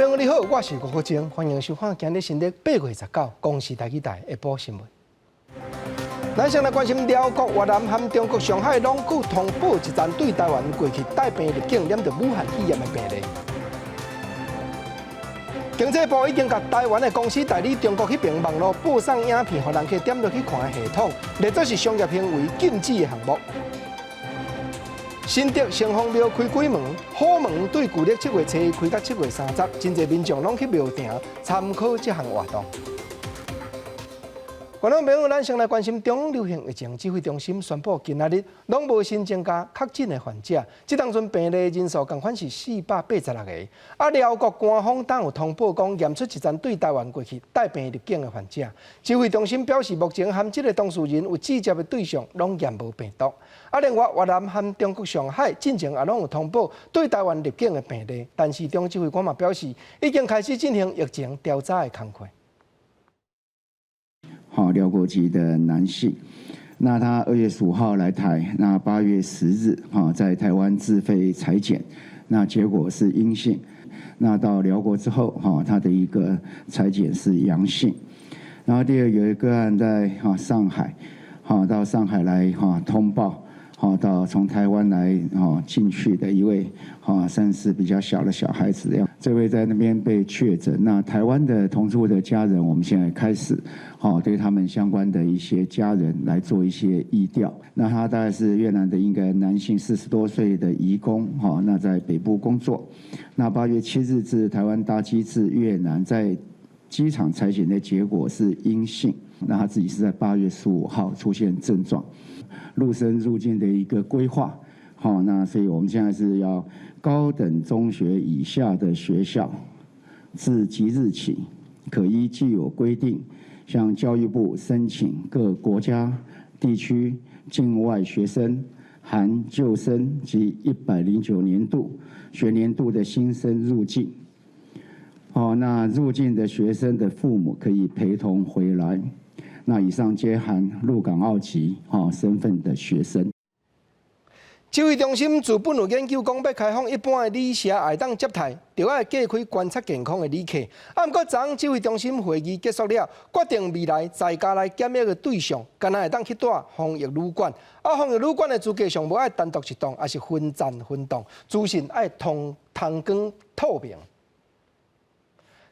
朋友你好，我是吳國正，歡迎收看今日新曆8月19公視台語台下晡新聞。咱先來關心寮國、越南和中國上海攏閣通報一例對台灣過去帶病入境染著武漢肺炎的病例。經濟部已經共台灣的公司代理中國彼爿網路播送影片，予人客點落去看的系統，列做是商業行為禁止的項目。新竹城隍廟開鬼門，虎門對舊曆7月初一開到7月30，真濟民眾攏去廟埕參考這項活動。觀眾朋友，咱先來關心中央流行疫情指揮中心宣布，今仔日攏無新增加確診的患者，這當陣病例人數仝款是486個。啊，寮國官方當有通報講，驗出一例對台灣過去帶病入境的患者。指揮中心表示，目前和這个當事人有直接的對象，攏驗無病毒。啊，另外越南和中國上海進前也攏有通報對台灣入境的病例，但是中央指揮官嘛表示，已經開始進行疫情調查的工作。好，寮國籍的男性，那他2月15號來台，那8月10日哈在台灣自費採檢，那結果是陰性。那到寮國之後，哈他的一個採檢是陽性。然後第二有一個案在哈上海，哈到上海來哈通報，哈到從台灣來哈進去的一位哈算是比較小的小孩子，這位在那邊被確診。那台灣的同住的家人，我們現在開始。好，對他們相關的一些家人來做一些疫調。那他大概是越南的一個男性，40多歲的移工，哈，那在北部工作。那8月7日自台灣搭機至越南，在機場採檢的結果是陰性。那他自己是在8月15號出現症狀，陸生入境的一個規劃。好，那所以我們現在是要高等中學以下的學校，自即日起可依既有規定，向教育部申請各國家、地區境外學生含舊生及109年度學年度的新生入境。好，那入境的學生的父母可以陪同回來。那以上皆含陸港澳籍身份的學生。指揮中心自本有研究講，欲開放一般的旅社會當接待，著愛隔開觀察健康的旅客。啊，毋過昨昏指揮中心會議結束了，決定未來在家來檢疫的對象，干焦會當去蹛防疫旅館。啊，防疫旅館的資格上無愛單獨一棟，抑是分層分棟，資訊愛通通光透明。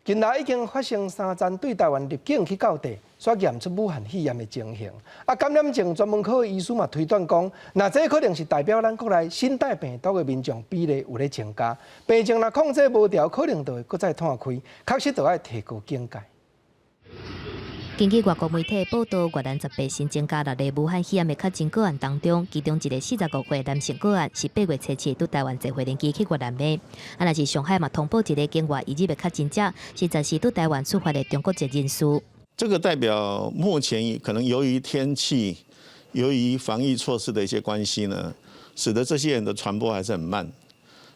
近來已經發生三例對台灣入境去到地，煞驗出武漢肺炎的情形。啊，感染症專門科的醫師嘛推斷講，若這可能是代表咱國內新帶病毒的民眾比例有咧增加，病情若控制無牢，可能就會閣再湠開，確實著愛提高警戒。根據外國媒體報道，越南18新增加六例武漢肺炎的確診個案當中，其中一个45歲男性個案是8月初七佇台灣坐飛機去越南的。啊，若是上海嘛通報一个境外移入的確診者，是暫時佇台灣出發的中國籍人士。這個代表目前可能由於天氣、由於防疫措施的一些關係呢，使得這些人的傳播還是很慢。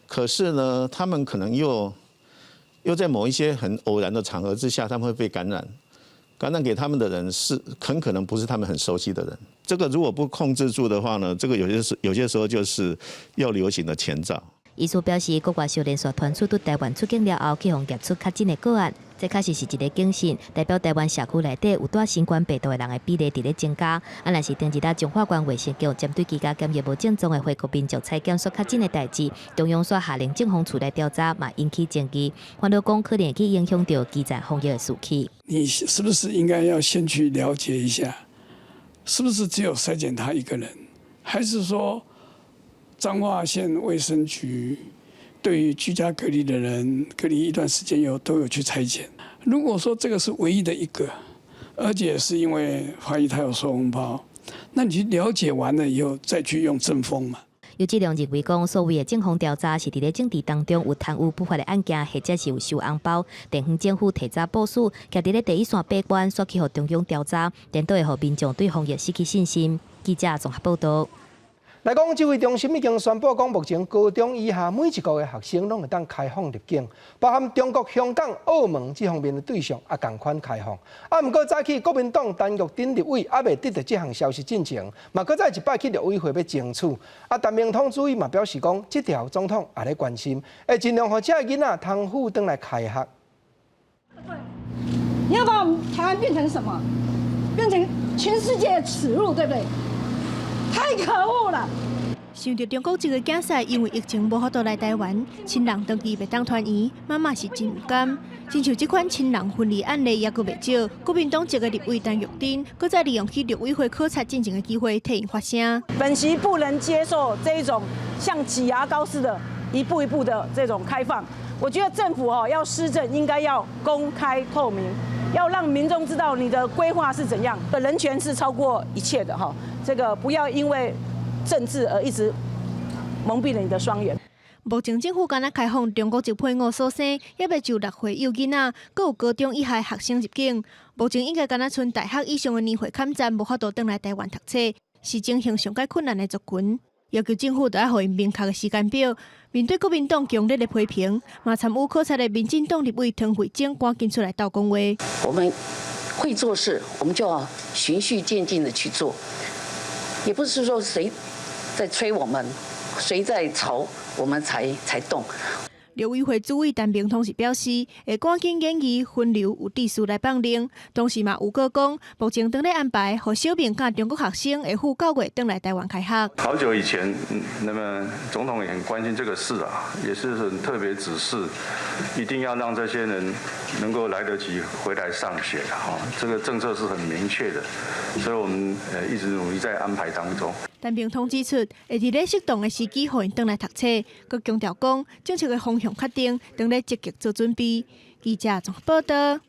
可是呢，他們可能又在某一些很偶然的場合之下，他們會被感染。感染給他們的人是很可能不是他們很熟悉的人。這個如果不控制住的話呢，這個有些時候就是要流行的前兆。醫師表示，國外小連續傳出對台灣出境了後，去予驗出確診的個案，這確實是一個警訊，代表台灣社區內底有帶新冠病毒的人的比例佇咧增加。啊，若是頂一日彰化縣衛生局針對居家檢疫無症狀的回國民眾採檢煞確診的代誌，中央煞下令政防處來調查，嘛引起爭議。煩惱講可能會去影響著基層防疫的士氣。你是不是應該要先去了解一下，是不是只有篩檢他一個人，還是說彰化縣衛生局對於居家隔離的人，隔離一段時間以後都有去採檢？如果說這個是唯一的一個，而且是因為懷疑他有收紅包，那你去了解完了以後再去用政風嘛。有志良認為講，所謂的政風調查是佇咧政治當中有貪污不法的案件，或者是有收紅包，地方政府提早部署，徛佇咧第一線把關，煞去予中央調查，顛倒會予民眾對防疫失去信心。記者綜合報道。來講，指揮中心已經宣布講，目前高中以下每一國的學生攏會當開放入境，包含中國、香港、澳門這方面的對象也仝款開放。啊，毋過早起國民黨陳玉珍立委猶未得著這項消息進前，嘛閣再一擺去陸委會欲爭取。啊，陳明通主委嘛表示講，這條總統也咧關心，會盡量予這个囡仔通赴轉來開學。你要把我們台灣變成什麼？變成全世界的恥辱，對不對？太可惡了！想著中國這个囝婿因為疫情無法度來台灣，親人長期袂當團圓，媽媽是真毋甘。親像這款親人分離案例猶閣袂少，國民黨籍的立委陳玉珍，閣再利用去陸委會考察進前的機會，替𪜶發聲。本席不能接受這一種像擠牙膏似的，一步一步的這種開放。我覺得政府哦要施政，應該要公開透明，要讓民眾知道你的規劃是怎樣。人權是超過一切的哈，這個不要因為政治而一直蒙蔽了你的雙眼。目前政府干焦開放中國籍配偶所生，猶未就6歲幼囡仔，閣有高中以下學生入境。目前應該干焦賰大學以上的年歲坎站，無法度轉來台灣讀冊，是情形上蓋困難的族群。要求政府著愛予𪜶明確的時間表。面對國民黨強烈的批評，嘛參與考察的民進黨立委湯惠貞趕緊出來鬥講話。我們會做事，我們就要循序漸進的去做，也不是說誰在催我們，誰在吵，我們才動。陸委會主委陳明通是表示，會趕緊研議分流有秩序來放令，同時嘛有閣講，目前正咧安排，予小明佮中國學生會赴9月轉來台灣開學。好久以前，那麼總統也很關心這個事啊，也是很特別指示，一定要讓這些人能夠來得及回來上學哈，這個政策是很明確的，所以我們一直努力在安排當中。陳明通指出，會佇咧適當的時機，予𪜶轉來讀冊，閣強調講，政策的方向確定，正咧積極做準備。記者綜合報道。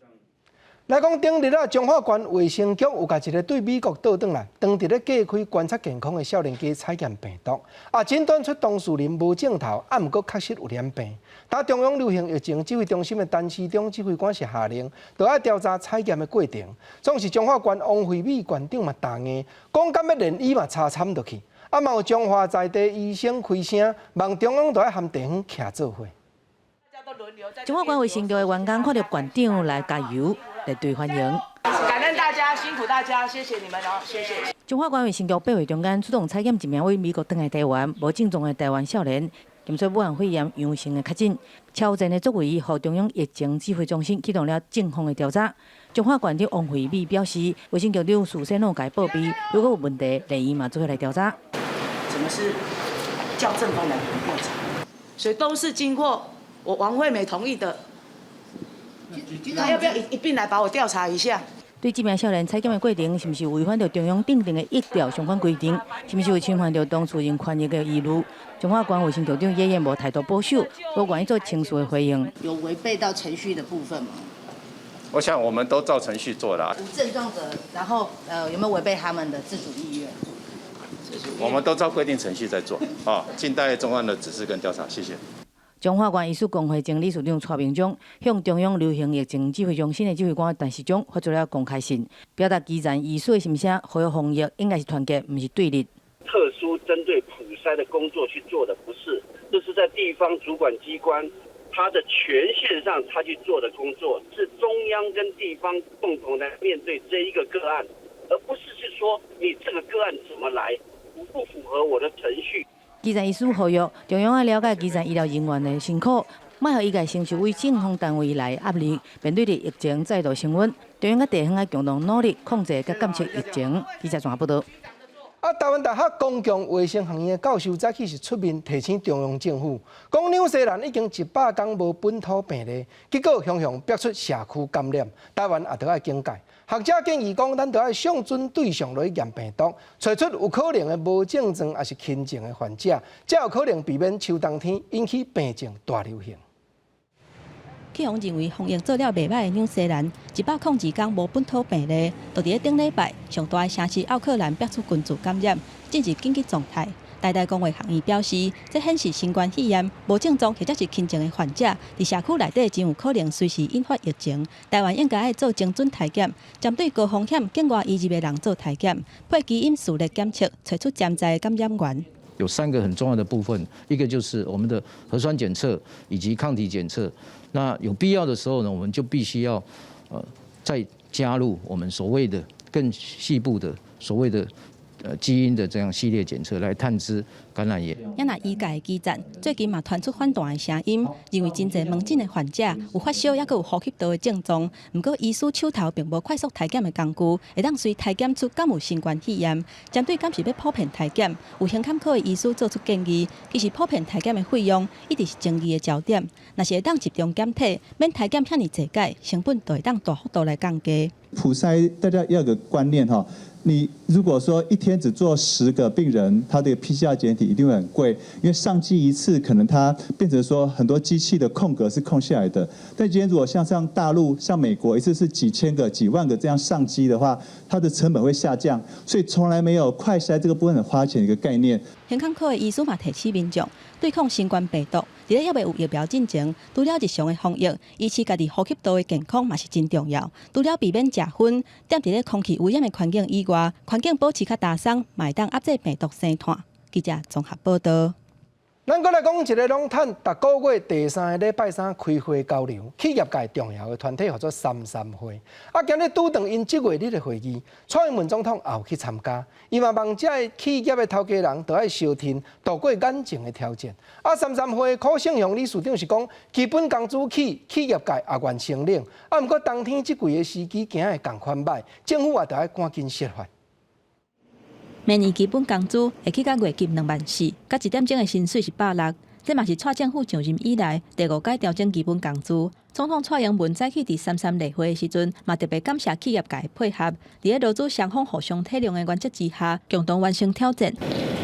來講，頂日啊，彰化縣衛生局有共一个對美國倒轉來，當佇咧隔開觀察健康的少年家採驗病毒，啊，診斷出當事人無症頭，啊，毋過確實有染病。但中央流行疫情指揮中心的陳時中指揮官是下令，著愛調查採驗的過程。總是彰化縣王惠美縣長嘛答應，講敢欲連伊嘛查參落去，啊，嘛有彰化在地醫生開聲，望中央著愛和地方徛做伙。彰化縣衛生局的員工看著縣長來加油，熱烈歡迎。感恩大家，辛苦大家，謝謝你們哦，謝謝。彰化縣衛生局8月中間出動採檢一名對美國轉來台灣無症狀的台灣少年，檢出武漢肺炎陽性的確診。超前的作為，予中央疫情指揮中心啟動了正方的調查。彰化縣長王惠美表示，衛生局長事先攏有共伊報備，如果有問題，連伊嘛做伙來調查。怎麼是叫正方來調查？所以都是經過我王惠美同意的。他要不要一併來把我調查一下？對這名少年採檢的過程，是毋是違反著中央訂定的疫調相關規定？是毋是有侵犯著當事人權益的疑慮？彰化縣衛生局長也無態度保守，無願意做情緒的回應。有違背到程序的部分嗎？我想我們都照程序做了。無症狀者，然後有沒有違背他們的自主意願？我們都照規定程序在做，啊，靜待中央的指示跟調查，謝謝。彰化縣醫師公會前理事長蔡明忠向中央流行疫情指揮中心的指揮官陳時中發出了公開信，表達基層醫師的心聲，呼籲防疫應該是團結，毋是對立。特殊針對普篩的工作去做的，不是，這是在地方主管機關他的權限上，他去做的工作，是中央跟地方共同來面對這一個個案，而不是去說你這個個案怎麼來，符不符合我的程序。基層醫師呼籲中央愛了解基層醫療人員的辛苦，莫予醫界承受對政府單位來的壓力。面對著疫情再度升溫，中央佮地方愛共同努力控制佮監測疫情。記者綜合報道。啊，台灣大學公共衛生學院的教授早起是出面提醒中央政府，講紐西蘭已經100工無本土病例，結果雄雄爆出社區感染，台灣也著愛警戒。學者建議講，咱著愛上準對象來驗病毒，揣出有可能的無症狀抑是輕症的患者，才有可能避免秋冬天引起病症大流行。去予認為防疫做了袂䆀的紐西蘭，102工無本土病例，就佇咧頂禮拜，上大的城市奧克蘭爆出群聚感染，進入緊急狀態。台大公衛學院表示，這顯示新冠肺炎無症狀或者是輕症的患者，佇社區內底真有可能隨時引發疫情。台灣應該愛做精準篩檢，針對高風險境外移入的人做篩檢，配基因序列檢測，揣出潛在的感染源。有三個很重要的部分，一個就是我們的核酸檢測以及抗體檢測。那有必要的時候呢，我們就必須要再加入我們所謂的更細部的所謂的基因的這樣系列檢測來探知感染源。也若醫界的基層最近嘛傳出反彈的聲音，認為真濟門診的患者有發燒，抑閣有呼吸道的症狀，毋過醫師手頭並無快速篩檢的工具，會當隨篩檢出敢有新冠肺炎。針對敢是欲普遍篩檢，有胸坎科的醫師做出建議，其實普遍篩檢的費用一直是爭議的焦點。若是會當集中檢體，免篩檢遐爾濟擺，成本就會當大幅度來降低。普篩大家要有個觀念哈。你如果說一天只做10個病人，他的 PCR 檢體一定會很貴，因為上機一次可能它變成說很多機器的空格是空下來的。但今天如果像大陸、像美國一次是幾千個、幾萬個這樣上機的話，它的成本會下降，所以從來沒有快篩這個部分很花錢一個概念。胸坎科的醫師嘛提醒民眾，對抗新冠病毒，佇咧猶未有疫苗進前，除了日常的防疫，維持家己呼吸道的健康嘛是真重要。除了避免食薰，踮佇咧空氣污染的環境以外，環境保持較焦鬆，嘛會當壓制病毒生湠。記者綜合報道。咱閣來講一个攏趁逐个月第三个禮拜三開會交流，企業界重要的團體號做三三會。啊，今日拄著𪜶這月日的會議，蔡英文總統也有去參加。伊嘛望這个企業的頭家人都愛相挺，度過眼前的挑戰。啊，三三會柯勝雄理事長是講，基本工資起，企業界也願申領。啊，毋過冬天這季的時機行會仝款䆀，政府也著愛趕緊設法。明年基本工資會起到月入2萬4，佮一點鐘的薪水是160。這嘛是蔡政府上任以來第五擺調整基本工資。總統蔡英文早起佇三三例會的時陣，嘛特別感謝企業界的配合，佇咧勞資雙方互相體諒的原則之下，共同完成挑戰。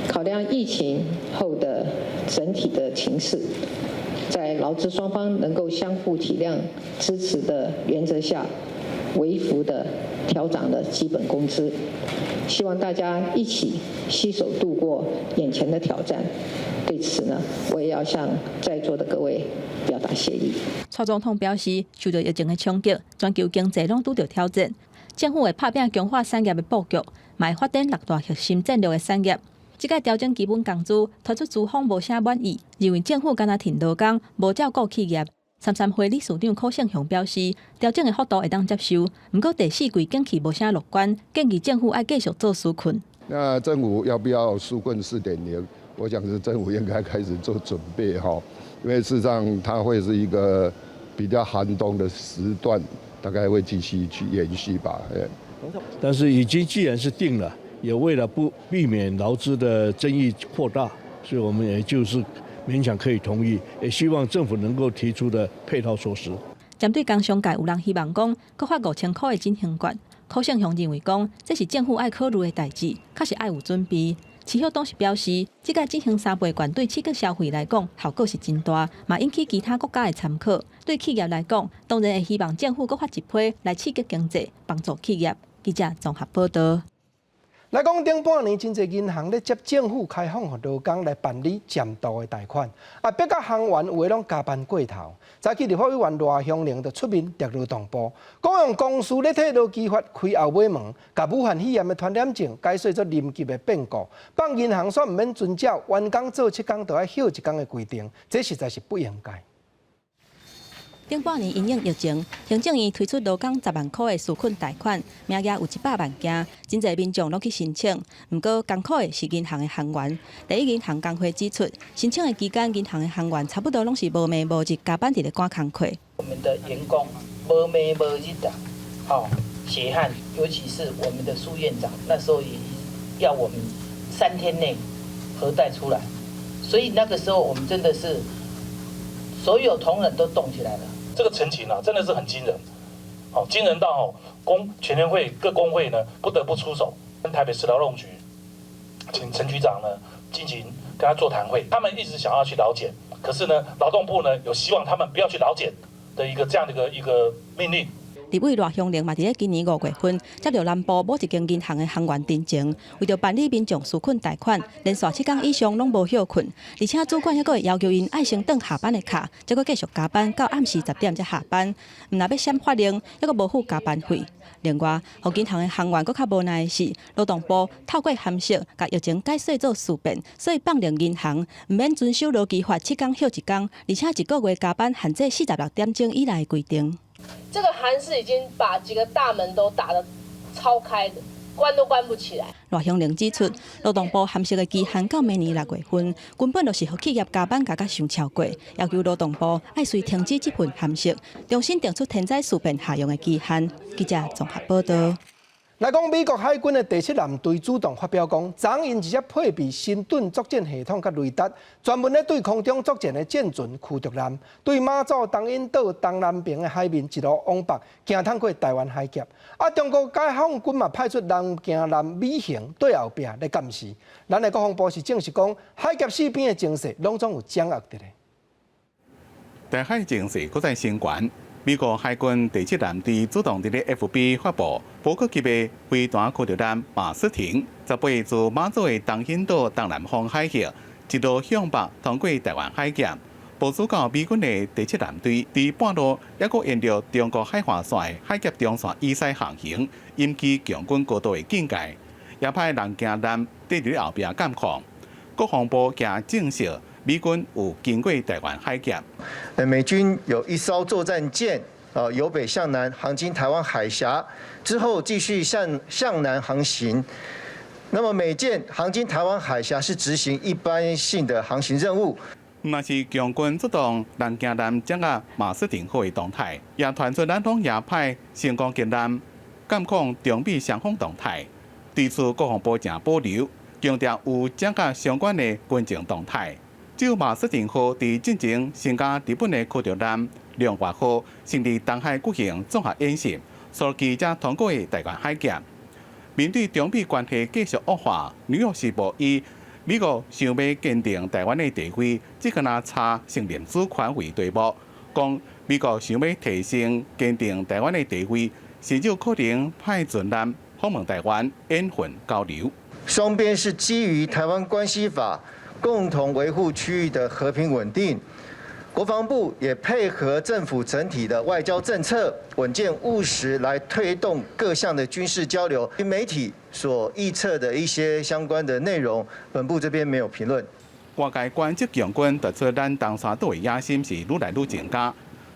考量疫情後的整體的情勢，在勞資雙方能夠相互體諒支持的原則下，微幅的調漲了基本工資。希望大家一起攜手度過眼前的挑戰。對此呢，我也要向在座的各位表達謝意。蔡總統表示，受到疫情的衝擊，全球經濟攏拄著挑戰，政府會拍拚強化產業的布局，嘛會發展六大核心戰略的產業。這擺調整基本工資，推出資方無啥滿意，認為政府敢若趁勞工，無照顧企業。三三會理事長柯勝雄表示，調整的幅度會當接受，毋過第四季景氣無啥樂觀，建議政府愛繼續做紓困。那政府要不要紓困4.0？我想是政府應該開始做準備哈，因為事實上它會是一個比較寒冬的時段，大概會繼續去延續吧。但是已經既然是定了，也為了不避免勞資的爭議擴大，所以我們也就是勉強可以同意，也希望政府能夠提出的配套措施。針對工商界有人希望講，閣發5000箍的振興券，柯勝雄認為講，這是政府愛考慮的代誌，確實愛有準備。池曉東是表示，這擺振興三倍券對刺激消費來講效果是真大，嘛引起其他國家的參考。對企業來講，當然會希望政府閣發一批來刺激經濟，幫助企業。記者綜合報道。來講頂半年，真濟銀行咧接政府開放予勞工來辦理暫渡的貸款，啊，逼甲行員有的攏加班過頭。早起立法委員賴香伶就出面趯勞動部，講用公司咧替勞基法開後尾門，共武漢肺炎的傳染症解說做臨急的變故，放銀行煞毋免遵照員工做7工就愛歇一工的規定，這實在是不應該。頂半年因應疫情，行政院推出勞工10萬箍的紓困貸款，名額有100萬件，真濟民眾攏去申請。毋過艱苦的是銀行的行員。第一銀行工會指出，申請的期間，銀行的行員差不多攏是無暝無日加班佇咧趕工課。我們的員工無暝無日的，好血汗，尤其是我們的蘇院長，那時候也要我們3天內核貸出來，所以那個時候我們真的是所有同仁都動起來了。這個陳情啊，真的是很驚人，哦，驚人到哦，工全聯會各工會呢不得不出手，跟台北市勞動局請陳局長呢進行跟他座談會，他們一直想要去勞檢，可是呢勞動部呢有希望他們不要去勞檢的一個這樣的一個命令。立委賴香伶嘛，佇咧今年五月份接著南部某一間銀行的行員陳情，為著辦理民眾紓困貸款，連續七工以上攏無歇睏，而且主管猶閣會要求𪜶愛先轉下班的卡，才閣繼續加班到暗時十點才下班。毋若欲閃法令，猶閣無付加班費。另外，予銀行的行員閣較無奈的是，勞動部透過函釋，共疫情解說做事變，所以放任銀行毋免遵守勞基法七工歇一工，而且一個月加班限制四十六點鐘以內的規定。這個函釋已經把幾個大門都打得超開的，關都關不起來。賴香伶指出，勞動部函釋的期限到明年六月份，根本就是予企業加班加甲傷超過，要求勞動部愛隨停止這份函釋，重新定出天災事變下用的期限。記者綜合報道。來講，美國海軍的第七艦隊主動發表講，昨𪜶一隻配備神盾作戰系統佮雷達，專門咧對空中作戰的戰船驅逐艦，對馬祖東引島東南邊的海面一路往北，行通過臺灣海峽。啊，中國解放軍嘛派出南京艦美雄對後壁咧監視。咱的國防部是證實講，海峽四邊的情勢攏總有掌握佇咧。台海情勢閣再升懸。美國海軍第七艦隊主動佇咧 FB 發布，伯克級的飛彈驅逐艦馬斯廷，十八自馬祖的東引島東南方海域，一路向北通過臺灣海峽，部署到美軍的第七艦隊，佇半路猶閣沿著中國海岸線的海峽中線以西航行，引起共軍高度的警戒，也派南京艦佇咧後壁監控。國防部也證實，美軍有經過臺灣海峽。美軍有一艘作戰艦，由北向南航經臺灣海峽之後，繼續向南航行。那麼美艦航經臺灣海峽是執行一般性的航行任務。毋是共軍出動南京艦掌握馬斯廷號的動態，也傳出咱攏也派成功級艦監控中美雙方動態。對此，國防部誠保留，強調有掌握相關的軍情動態。只有馬斯廷號佇進前先佮日本的驅逐艦龍躍號，先佇東海舉行綜合演習，所以才通過臺灣海峽。面對中美關係繼續惡化，紐約時報以美國想欲堅定臺灣的地位，這敢若差承認主權為題目，講美國想欲提升堅定臺灣的地位，甚至可能派船艦訪問臺灣演訓交流。雙邊是基於臺灣關係法，共同維護區域的和平穩定。國防部也配合政府整體的外交政策，穩健務實來推動各項的軍事交流。媒體所臆測的一些相關的內容，本部這邊沒有評論。外界關注共軍突出咱東沙島的野心是愈來愈增加。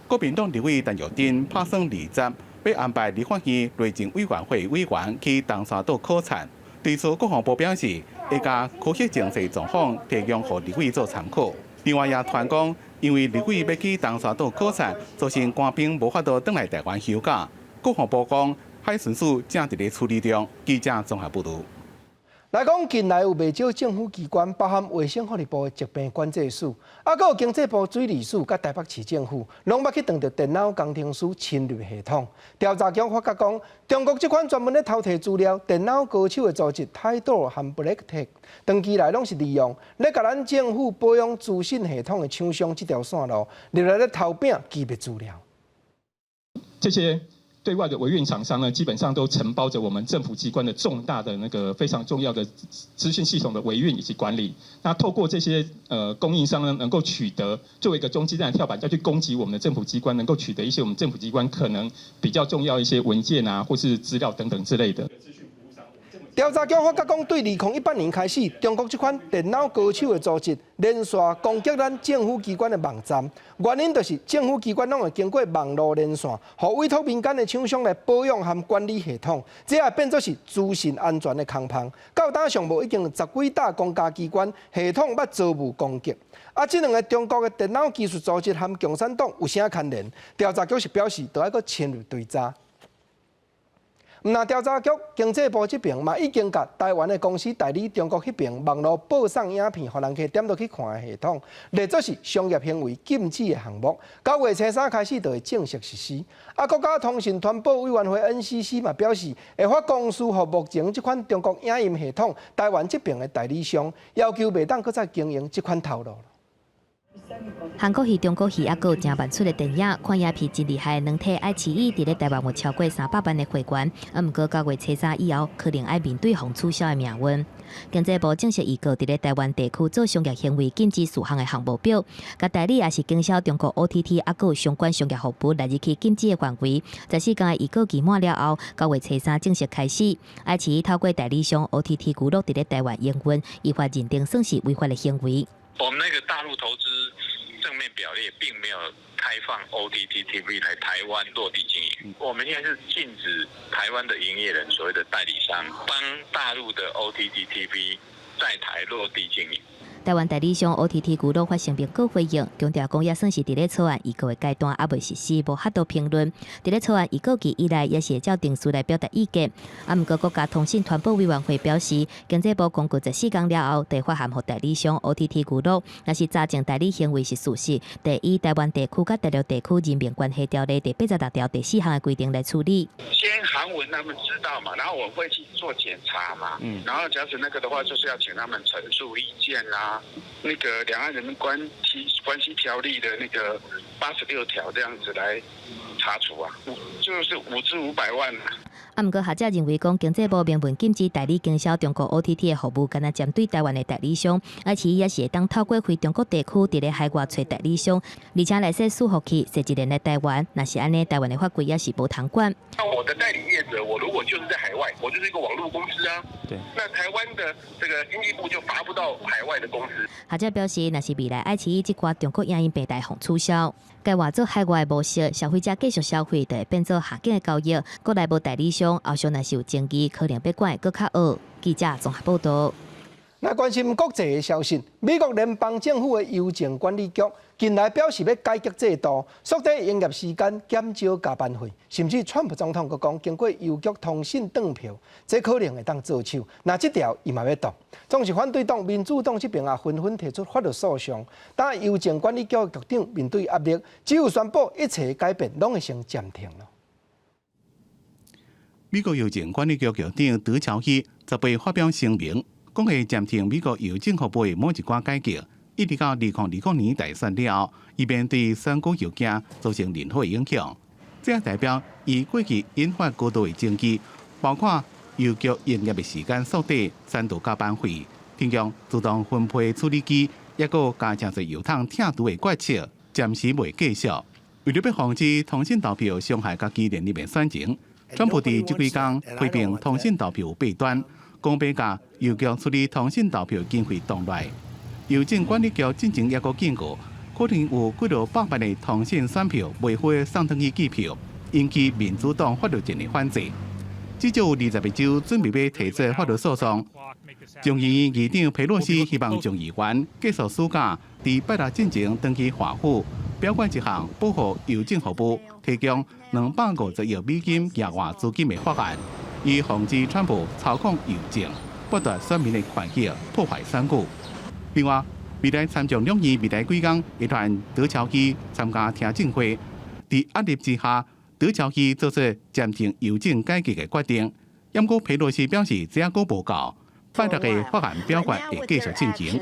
國民黨立委陳玉珍拍算二十，欲安排立法院內政委員會委員去東沙島考察。對此，國防部表示，會共科學情勢狀況提供予立委做參考。另外也傳講，因為立委欲去東沙島考察，造成官兵無法度轉來臺灣休假。國防部講，海巡署正佇咧處理中。記者綜合報導。來講，近來有袂少政府機關，包含衛生福利部的疾病管制署，啊，閣有經濟部水利署、佮台北市政府，攏捌去撞著電腦工程師侵入系統。調查局發覺講，中國這款專門咧偷提資料、電腦高手的組織 Taidoor 和 BlackTech，長期來攏是利用咧共咱政府保養資訊系統的廠商這條線路，入來咧偷餅機密資料。這些對外的維運廠商呢，基本上都承包着我們政府機關的重大的那個非常重要的資訊系統的維運以及管理。那透過這些供應商呢，能夠取得作為一個中繼站的跳板，再去攻擊我們的政府機關，能夠取得一些我們政府機關可能比較重要一些文件啊，或是資料等等之類的。調查局發覺講，對2018年開始，中國這款電腦高手的組織連續攻擊咱政府機關的網站，原因就是政府機關攏會經過網路連線，予委託民間的廠商來保養和管理系統，這也變做是資訊安全的空縫。到今上無已經十幾搭公家機關系統捌遭遇攻擊。啊，這兩个中國的電腦技術組織和共產黨有啥牽連？調查局是表示，著愛閣深入追查。毋但調查局經濟部這邊嘛，已經共台灣的公司代理中國彼邊網路播送影片，予人客點落去看的系統，列做是商業行為禁止的項目。九月初三開始就會正式實施。啊，國家通訊傳播委員會 NCC 嘛表示，會發公書予目前這款中國影音系統台灣這邊的代理商，要求袂當閣再經營這款頭路。韓國戲、中國戲，猶閣有誠萬出的電影，看影片真厲害。軟體愛奇藝佇咧台灣有超過300萬的會員，啊，毋過9月初3以後，可能愛面對予取消的命運。經濟部正式預告，佇咧台灣地區做商業行為禁止事項的項目表，共代理抑是經銷中國 OTT 猶閣有相關商業服務列入去禁止的範圍。14工的預告期滿了後，9月初3正式開始。愛奇藝透過代理商 OTT 娛樂佇咧台灣營運，依法認定算是違法的行為。我們那個大陸投資正面表列並沒有開放 OTT TV 來台灣落地經營。我們現在是禁止台灣的營業人，所謂的代理商，幫大陸的 OTT TV 在台落地經營。台灣代理商 OTT 娛樂發聲明閣回應，強調講猶算是佇咧草案預告的階段，猶未實施，無法度評論。佇咧草案預告期以來，也是會照程序來表達意見。啊，毋過國家通訊傳播委員會表示，經濟部公告14工了後，就發函予代理商 OTT 娛樂，若是查證代理行為是事實，會依台灣地區佮大陸地區人民關係條例第86條第4項的規定來處理。先函文他們知道嘛，然後我會去做檢查嘛，然後假使那個的話，就是要請他們陳述意見啦。那個兩岸人民關係條例的那個86條這樣子來查處啊，就是5至500萬。啊，毋過學者認為講，經濟部明文禁止代理經銷中國 OTT 的服務，敢若針對台灣的代理商，而且也是會當透過非中國地區佇咧海外揣代理商，而且來設伺服器設一年來台灣，若是按呢，台灣的法規也是無通管。那我的代理業者，我如果就是在海外，我就是一個網絡公司啊。那台灣的這個經濟部就罰不到海外的公司。學者表示，若是未來愛奇藝這寡中國影音平台予取消，改換做海外模式，消費者繼續消費，就會變做下境的交易。國內無代理商，後續若是有爭議，可能欲管會閣較惡。記者綜合報道。來關心國際的消息，美國聯邦政府的郵政管理局近來表示欲改革制度，縮短營業時間，減少加班費，甚至川普總統閣講，經過郵局通訊當票，這可能會當做手。若這條伊嘛欲動，總是反對黨、民主黨這邊也紛紛提出法律訴訟。但郵政管理局局長面對壓力，只有宣布一切改變攏會先暫停囉。美國郵政管理局局長德喬希18發表聲明，講會暫停美國郵政服務的某一寡改革，一直到2020年大選了後，以免對選舉郵件造成任何影響。這代表伊過去引發高度的爭議，包括郵局營業的時間縮短、刪除加班費、提供自動分配處理機，抑閣加誠濟郵筒拆除的決策，暫時袂繼續。為著欲防止通訊投票傷害家己連任的選情，川普佇這幾工批評通訊投票有弊端。講欲共郵局處理通訊投票經費凍來，郵政管理局進前抑閣警告，可能有幾落百萬的通訊選票袂赴送轉去寄票，引起民主黨法律戰的反制。至少有20個州準備欲提出法律訴訟。眾議院議長佩洛西希望眾議員繼續暑假佇拜六進前轉去華府表決一項保護郵政服務、提供250億美金額外資金的法案。以防止川普操控郵政，剝奪選民的權益，破壞選舉。另外，未來參眾兩院未來幾工會傳德喬希參加聽證會，佇壓力之下，德喬希做出暫停郵政改革的決定。毋過佩洛西表示，這猶閣無夠，拜六的法案表決會繼續進行。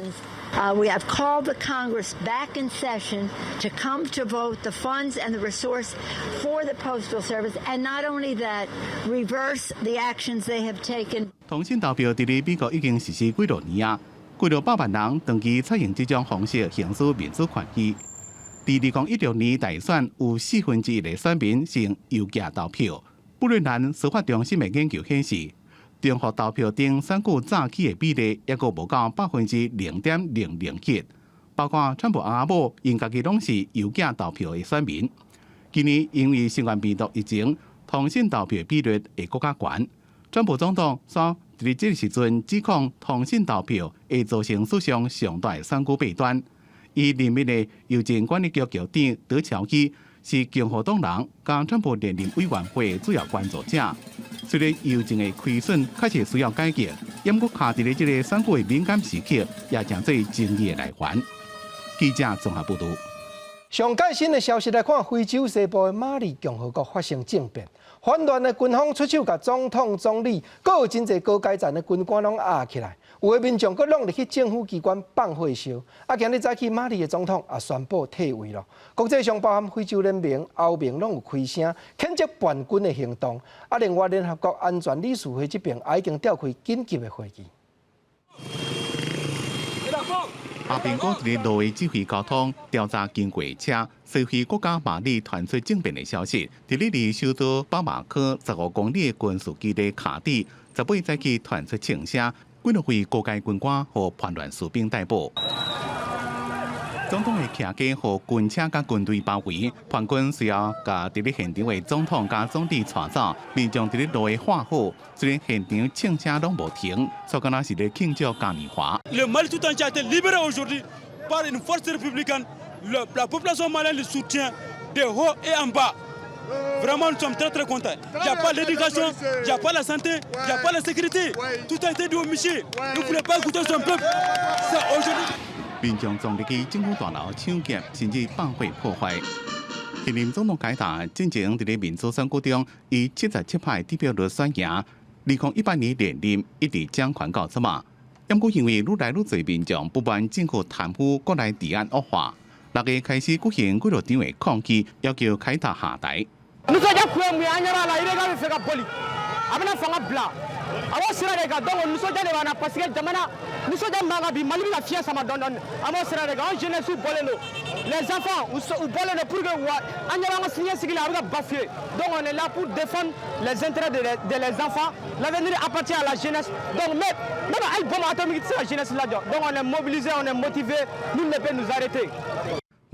We have called the Congress back in session to come to vote the funds and the resource for the Postal Service, and not only that, reverse the actions they have taken. 通訊投票佇咧美國已經實施幾落年啊，幾落百萬人長期採用這種方式行使民主權利。佇2016年大選，有1/4的選民是用郵寄投票。布倫南司法中心的研究顯示，重複投票頂選舉詐欺的比例，猶閣無到0.001%。包括川普翁仔某，𪜶家己攏是郵寄投票的選民。今年因為新冠病毒疫情，通訊投票比率會閣較懸。川普總統煞佇這個時陣指控通訊投票會造成史上上大的選舉弊端。伊任命的郵政管理局局長德喬希是共和黨人，佮川普連任委員會主要關注者。雖然郵政的虧損確實需要改革，毋過卡佇咧這個選舉的敏感時刻，也成做爭議的來源。記者綜合報導。上蓋新的消息來看，非洲西部的馬里共和國發生政變，反亂的軍方出手共總統、總理，閣有真濟高階層的軍官攏押起來，有的民眾閣攏入去政府機關放火燒。啊，今日早起馬里的總統也宣布退位囉。國際上包含非洲聯盟、歐盟攏有開聲譴責叛軍的行動。啊，另外聯合國安全理事會這邊也已經召開緊急的會議。阿蘋果佇咧路的指揮交通調查經過車，西非國家馬里傳出政變的消息。佇咧離首都巴馬科15公里的軍事基地卡蒂，18早起傳出槍聲，幾若位高階軍官予叛亂士兵逮捕。總統的騎機予軍車佮軍隊包圍，叛軍隨後共佇咧現場的總統佮總理帶走，民眾佇咧路的發火，雖然現場槍聲攏無停，煞敢若是咧慶祝嘉年華。 Le Mali tout entier a été libéré aujourd'hui par une force républicaine. La population malienne le soutient de haut et en bas. Vraiment, nous sommes très très contents. Il n'y a pas l'éducation, il n'y a pas la santé, il n'y a pas la sécurité. Tout a été dit au monsieur. Nous ne voulons pas écouter son peuple. C'est aujourd'hui. 民眾衝入去政府大樓搶劫，甚至放火破壞。現任總統凱塔進前佇咧民主選舉中，以77%得票率選贏，2018年連任，一直掌權到這馬。毋過因為愈來愈濟民眾不滿政府貪污、國內治安惡化，六月開始舉行幾落場的抗議，要求凱塔下台。 A bɛna fanga bila a b'o sira de kan. Donc nisɔndiya de b'an na parce que jamana nisɔndiya min b'an kan bi, Mali bɛ ka fiɲɛ sama dɔɔni dɔɔni, an b'o sira de kan. An jeunesse bɔlen don, les enfants u bɔlen don pour que wa an ɲɛ b'an ka siniɲɛsigi la, a bɛ ka bafouer. Donc on est là pour défendre les intérêts de les enfants. L'avenir appartient à la jeunesse. Donc même hali bombe atomique tɛ se ka jeunesse lajɔ. Donc on est mobilisé, on est motivé, nul ne peut nous arrêter.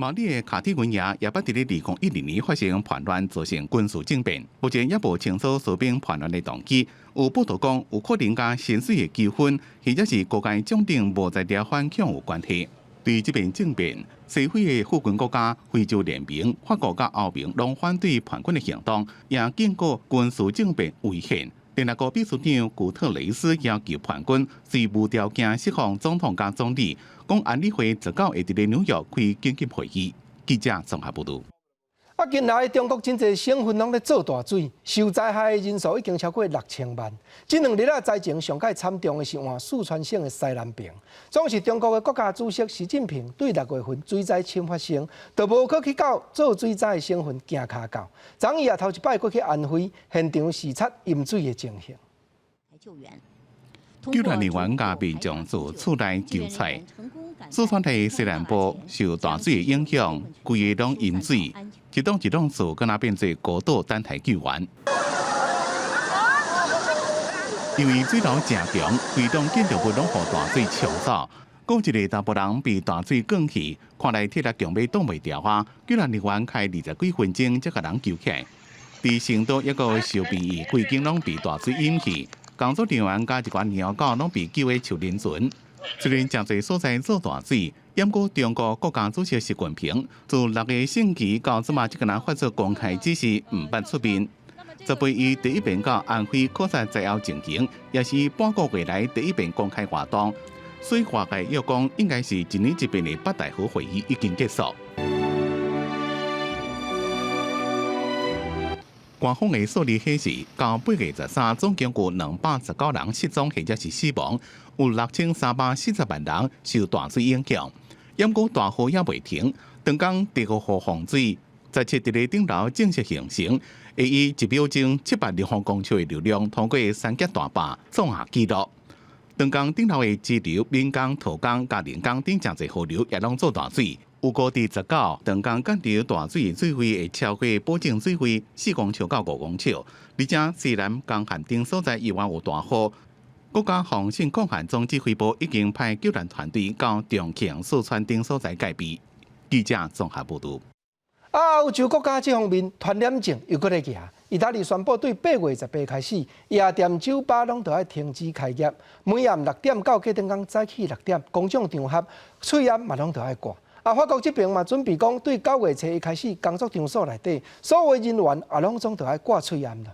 馬里的卡蒂軍營也捌佇咧2012年發生叛亂，造成軍事政變。目前也無清楚士兵叛亂的動機。有報道講，有可能佮薪水的糾紛，或者是高階將領無在調反向有關係。對這邊政變，西非的富權國家非洲聯盟、法國佮歐盟攏反對叛軍的行動，也警告軍事政變危險。聯合國秘書長古特雷斯要求叛軍隨無條件釋放總統佮總理，講安理會19會佇咧紐約開緊急會議。記者綜合報導。啊，近來中國真濟省份攏咧做大水，受災害的人數已經超過6000萬。這兩日啊，災情上蓋慘重的是換四川省的西南爿。總是中國的國家主席習近平對6月份水災深發生，就無閣去到做水災的省份行跤到。昨伊也頭一擺過去安徽現場視察淹水的情形。救援人員佮民眾自厝內救出來。四川的西南部受大水的影響，規个攏淹水，一棟一棟厝敢若變做孤島，等待救援。因為水流誠強，規棟建築物攏予大水沖走。閣一个查埔人被大水捲去，看來體力強欲擋袂牢啊！救援人員開20幾分鐘才共人救起來。佇成都一個小病院，規間攏被大水淹去，工作人員佮一寡貓狗攏被救的樹林船。雖然誠濟所在做大水，毋過中國國家主席習近平自6個星期到這馬，這個人發出公開指示，毋捌出面。18伊第一遍到安徽考察災後情形，也是半個月來第一遍公開活動。所以外界又講，應該是一年一遍的北戴河會議已經結束。官方的數字顯示，到8月13，總共有219人失蹤或者是死亡，有6340萬人受大水影響。毋過大雨猶未停，長江第五號洪水17佇咧頂流正式形成，會以1秒鐘700立方公尺的流量通過三峽大壩創下紀錄。長江頂流的支流岷江、沱江、嘉陵江等誠濟河流也攏做大水。預估佇19長江幹流大水的水位會超過保證水位4公尺到5公尺，而且西南江漢等所在依然有大雨。國家防汛抗旱總指揮部已經派救援團隊到重慶、四川等所在戒備。記者綜合報導。啊，歐洲國家這方面傳染症又閣咧行。意大利宣布對8月18開始，夜店、酒吧攏著愛停止開業。每暗6點到隔轉工早起6點，公眾場合喙罨嘛攏著愛掛。啊，法國這邊嘛準備講，對9月初一開始，工作場所內底所有人員也攏總著愛掛喙罨囉。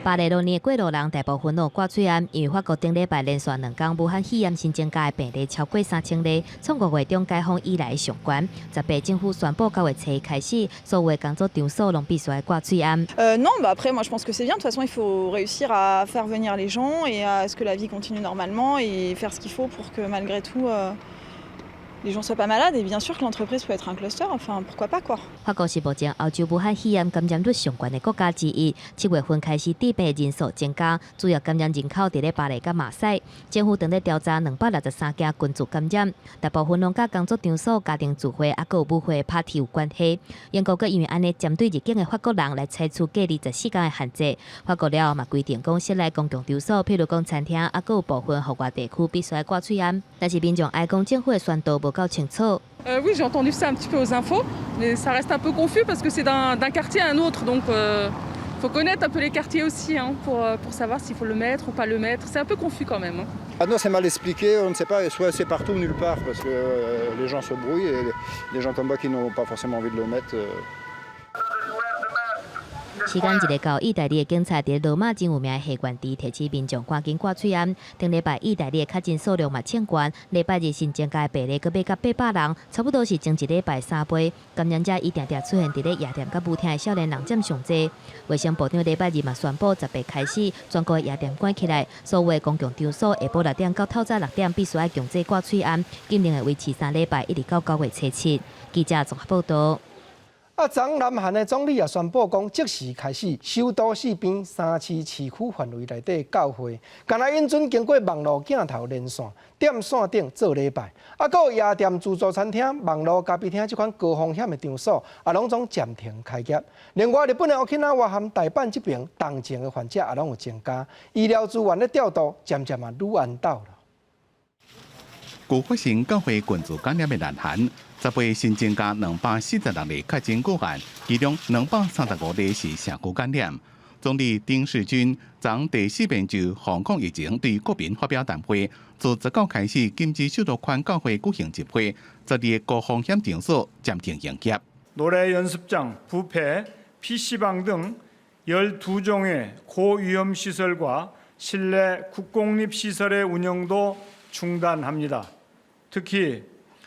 巴黎路年的過路人大部分攏有掛喙罨，因為法國頂禮拜連續兩工武漢肺炎新增加的病例超過3000例，創5月中解封以來上懸。18政府宣布9月初開始，所有的工作場所攏必須愛掛喙罨。 Non, bah après moi je pense que c'est bien. De toute façon, il faut réussir à faire venir les gens et à ce que la vie continue normalement et faire ce qu'il faut pour que malgré tout les gens soient pas malades. Et bien sûr que l'entreprise peut être un cluster. Enfin, pourquoi pas quoi. 法國是目前歐洲武漢肺炎感染率上懸的國家之一。7月份開始，致病人數增加，主要感染人口佇咧巴黎佮馬賽。政府正咧調查263件群聚感染，大部分攏佮工作場所、家庭聚會，猶閣有舞會 party 有關係。英國閣因為按呢針對入境的法國人來採取隔離14天的限制。法國了後嘛規定講，室內公共場所，譬如講餐廳，猶閣有部分戶外地區必須愛掛喙罨。但是民眾哀講政府的宣導無夠清楚。 Oui, j'ai entendu ça un petit peu aux infos, mais ça reste un peu confus parce que c'est d'un quartier à un autre, donc faut connaître un peu les quartiers aussi, hein, pour savoir s'il faut le mettre ou pas le mettre. C'est un peu confus quand même, hein. Ah non, c'est mal expliqué, on ne sait pas, soit c'est partout ou nulle part, parce que les gens se brouillent et des gens comme moi qui n'ont pas forcément envie de le mettre. 時間一个到，意大利的警察佇羅馬真有名的戲院池提醒民眾趕緊掛喙罨。頂禮拜意大利的確診數量嘛衝懸，禮拜日新增加的病例閣欲到800人，差不多是前一禮拜3倍。感染者伊定定出現佇咧夜店佮舞廳的少年人佔上濟。衛生部長禮拜日嘛宣布，18開始全國的夜店關起來，所有的公共場所下晡6點到透早6點必須愛強制掛喙罨，禁令會維持3禮拜，一直到9月初7。記者綜合報道。啊，昨南韓的總理也宣布講，即時開始，首都四邊三市市區範圍內底教會，敢若允准經過網路鏡頭連線、點線頂做禮拜，啊，閣有夜店、自助餐廳、網路咖啡廳這款高風險的場所，也攏總暫停開業。另外，日本的沖縄和大阪這爿重症的患者也攏有增加，醫療資源的調度漸漸嘛愈緣斗啦。舊發生教會群聚感染的南韓，18新增加246例確診個案，其中235例是社區感染。總理丁世均昨第四遍就防控疫情對國民發表談話，自19開始禁止首都圈教會舉行集會，12個高風險場所暫停營業。 노래 연습장, 뷔페, PC방 등 12종의 고위험 시설과 실내 국공립 시설의 운영도 중단합니다. 특히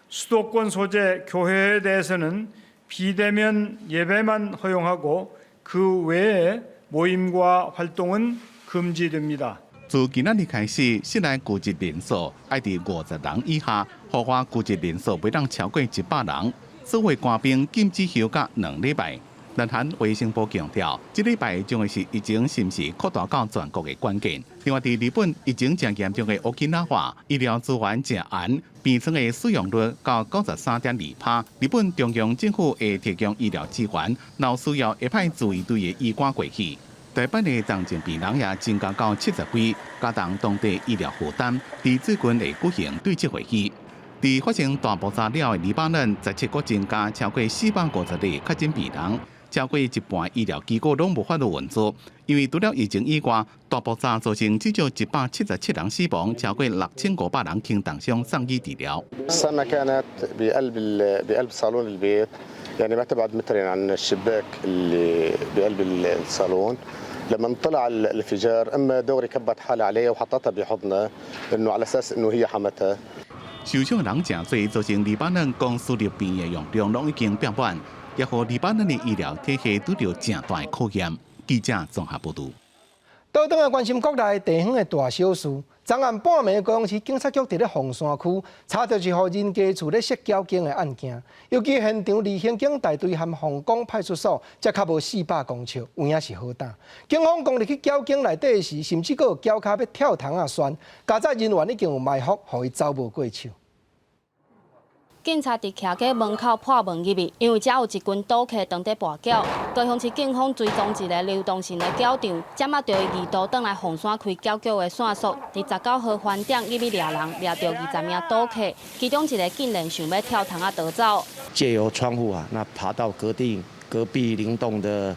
수도권 소재 교회에 대해서는 비대면 예배만 허용하고 그 외에 모임과 활동은 금지됩니다. 自今仔日開始，室內聚集人數愛佇50人以下，戶外聚集人數袂當超過100人。所有官兵禁止休假2禮拜。南韓衛生部強調，這禮拜將會是疫情是毋是擴大到全國的關鍵。另外，佇日本疫情誠嚴重的沖縄，醫療資源誠絚，病床的使用率到93.2%。日本中央政府會提供醫療資源，若有需要會派自衛隊的醫官過去。大阪的重症病人也增加到70幾，加重當地醫療負擔。佇最近會舉行對策會議。佇發生大爆炸了後的黎巴嫩，17閣增加超過450例確診病人，超過一半醫療機構攏無法度運作，因為除了疫情以外，大爆炸造成至少177人死亡，超過6500人輕重傷送醫治療。 السما كانت بقلب بقلب صالون البيت، يعني ما تبعد مترين عن الشباك اللي بقلب الصالون. لما طلع الانفجار امها دغري كبت حالها عليها وحطتها بحضنها انه على اساس انه هي حمتها。受傷的人誠濟，造成黎巴嫩公私立病院的容量攏已經爆滿，也予黎巴嫩的醫療體系拄著誠大的考驗。記者綜合報導。倒轉來關心國內地方的大小事。昨暗半暝，高雄市警察局佇咧鳳山區查著一戶人家厝咧設繳警的案件，尤其現場離刑警大隊和鳳岡派出所才較無400公尺，有影是好膽。警方講入去繳警內底時，甚至閣有繳跤欲跳窗仔訕，監察人員已經有埋伏，予伊走無過手。警察佇徛家門口破門入去，因為遮有一群賭客當佇跋筊。高雄市警方追蹤一个流動性的繳場，掌握著伊二度轉來鳳山開繳局的線索。佇19號飯店入去掠人，掠著20名賭客，其中一个竟然想欲跳窗仔逃走。借由窗戶啊，那爬到隔壁鄰棟的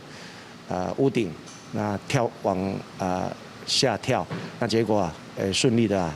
屋頂，那跳往下跳，那結果啊，順利的啊，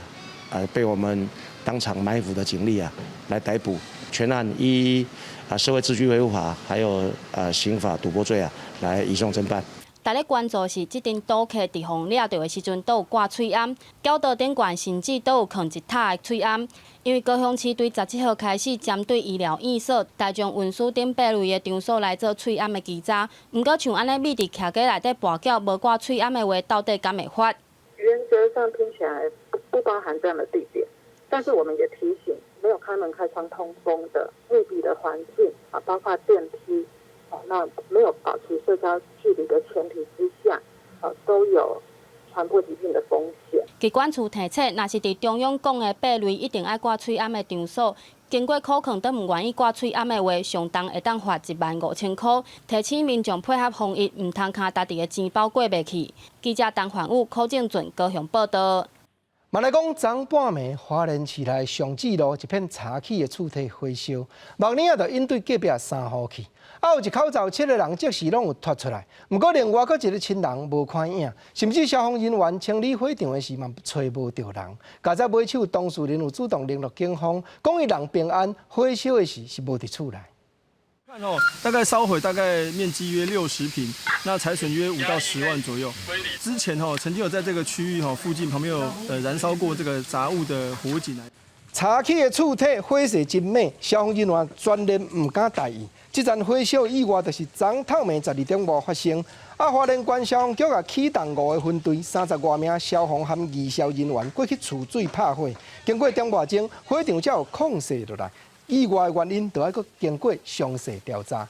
被我們當場埋伏的警力啊，來逮捕，全案依啊社會秩序維護法，還有刑法賭博罪啊，來移送偵辦。值得關注是，這陣賭客佇予掠著的時陣，都有掛喙罨，絞刀頂懸甚至都有囥一塔的喙罨。因為高雄市對17號開始針對醫療院所、大眾運輸等八類的場所來做喙罨的稽查。毋過像按呢覕佇徛街內底跋筊無掛喙罨的話，到底敢會罰？原則上聽起來不包含這樣的地點，但是我們也提醒，沒有開門開窗通風的密閉的環境啊，包括電梯啊，那沒有保持社交距離的前提之下，啊，都有傳播疾病的風險。疾管處提醒，若是佇中央講的八類一定愛掛喙罨的場所，經過考核都毋願意掛喙罨的話，上重會當罰15,000箍。提醒民眾配合防疫，毋通共家己的錢包過袂去。記者陳焕武、柯正俊高雄報道。嘛來講，昨半暝花蓮市內上志路一片柴起的厝體火燒，木爾仔就引對隔壁三戶去，啊有一口罩七個人即時攏有脫出來，毋過另外閣一個親人無看影，甚至消防人員清理火場的時嘛揣無著人。佳哉買手當事人有主動聯絡警方，講伊人平安，火燒的時是無佇厝內。看哦，大概燒毀大概面積約60坪，那財損約5到10萬左右。之前哦，曾經有在這個區域哈附近旁邊有燃燒過這個雜物的火警。柴起的厝體火勢真猛，消防人員全然毋敢大意。這場火燒意外就是昨透暝12點外發生。啊，花蓮縣消防局也啟動五個分隊，30外名消防和義消人員過去貯水拍火。經過點外鐘，火場才有控制落來。意外的原因，就愛閣經過詳細調查。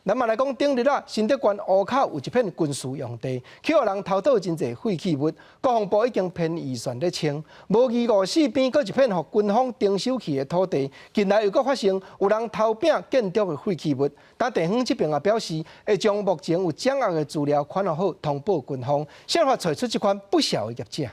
咱嘛來講，頂日啊，新竹縣湖口有一片軍事用地，去予人偷倒真濟廢棄物，國防部已經編預算咧清。無疑五四邊閣一片予軍方徵收去的土地，近來又閣發生有人偷拚建築的廢棄物。但地方這邊也表示，會將目前有掌握的資料款好通報軍方，設法揣出這款不肖的業者。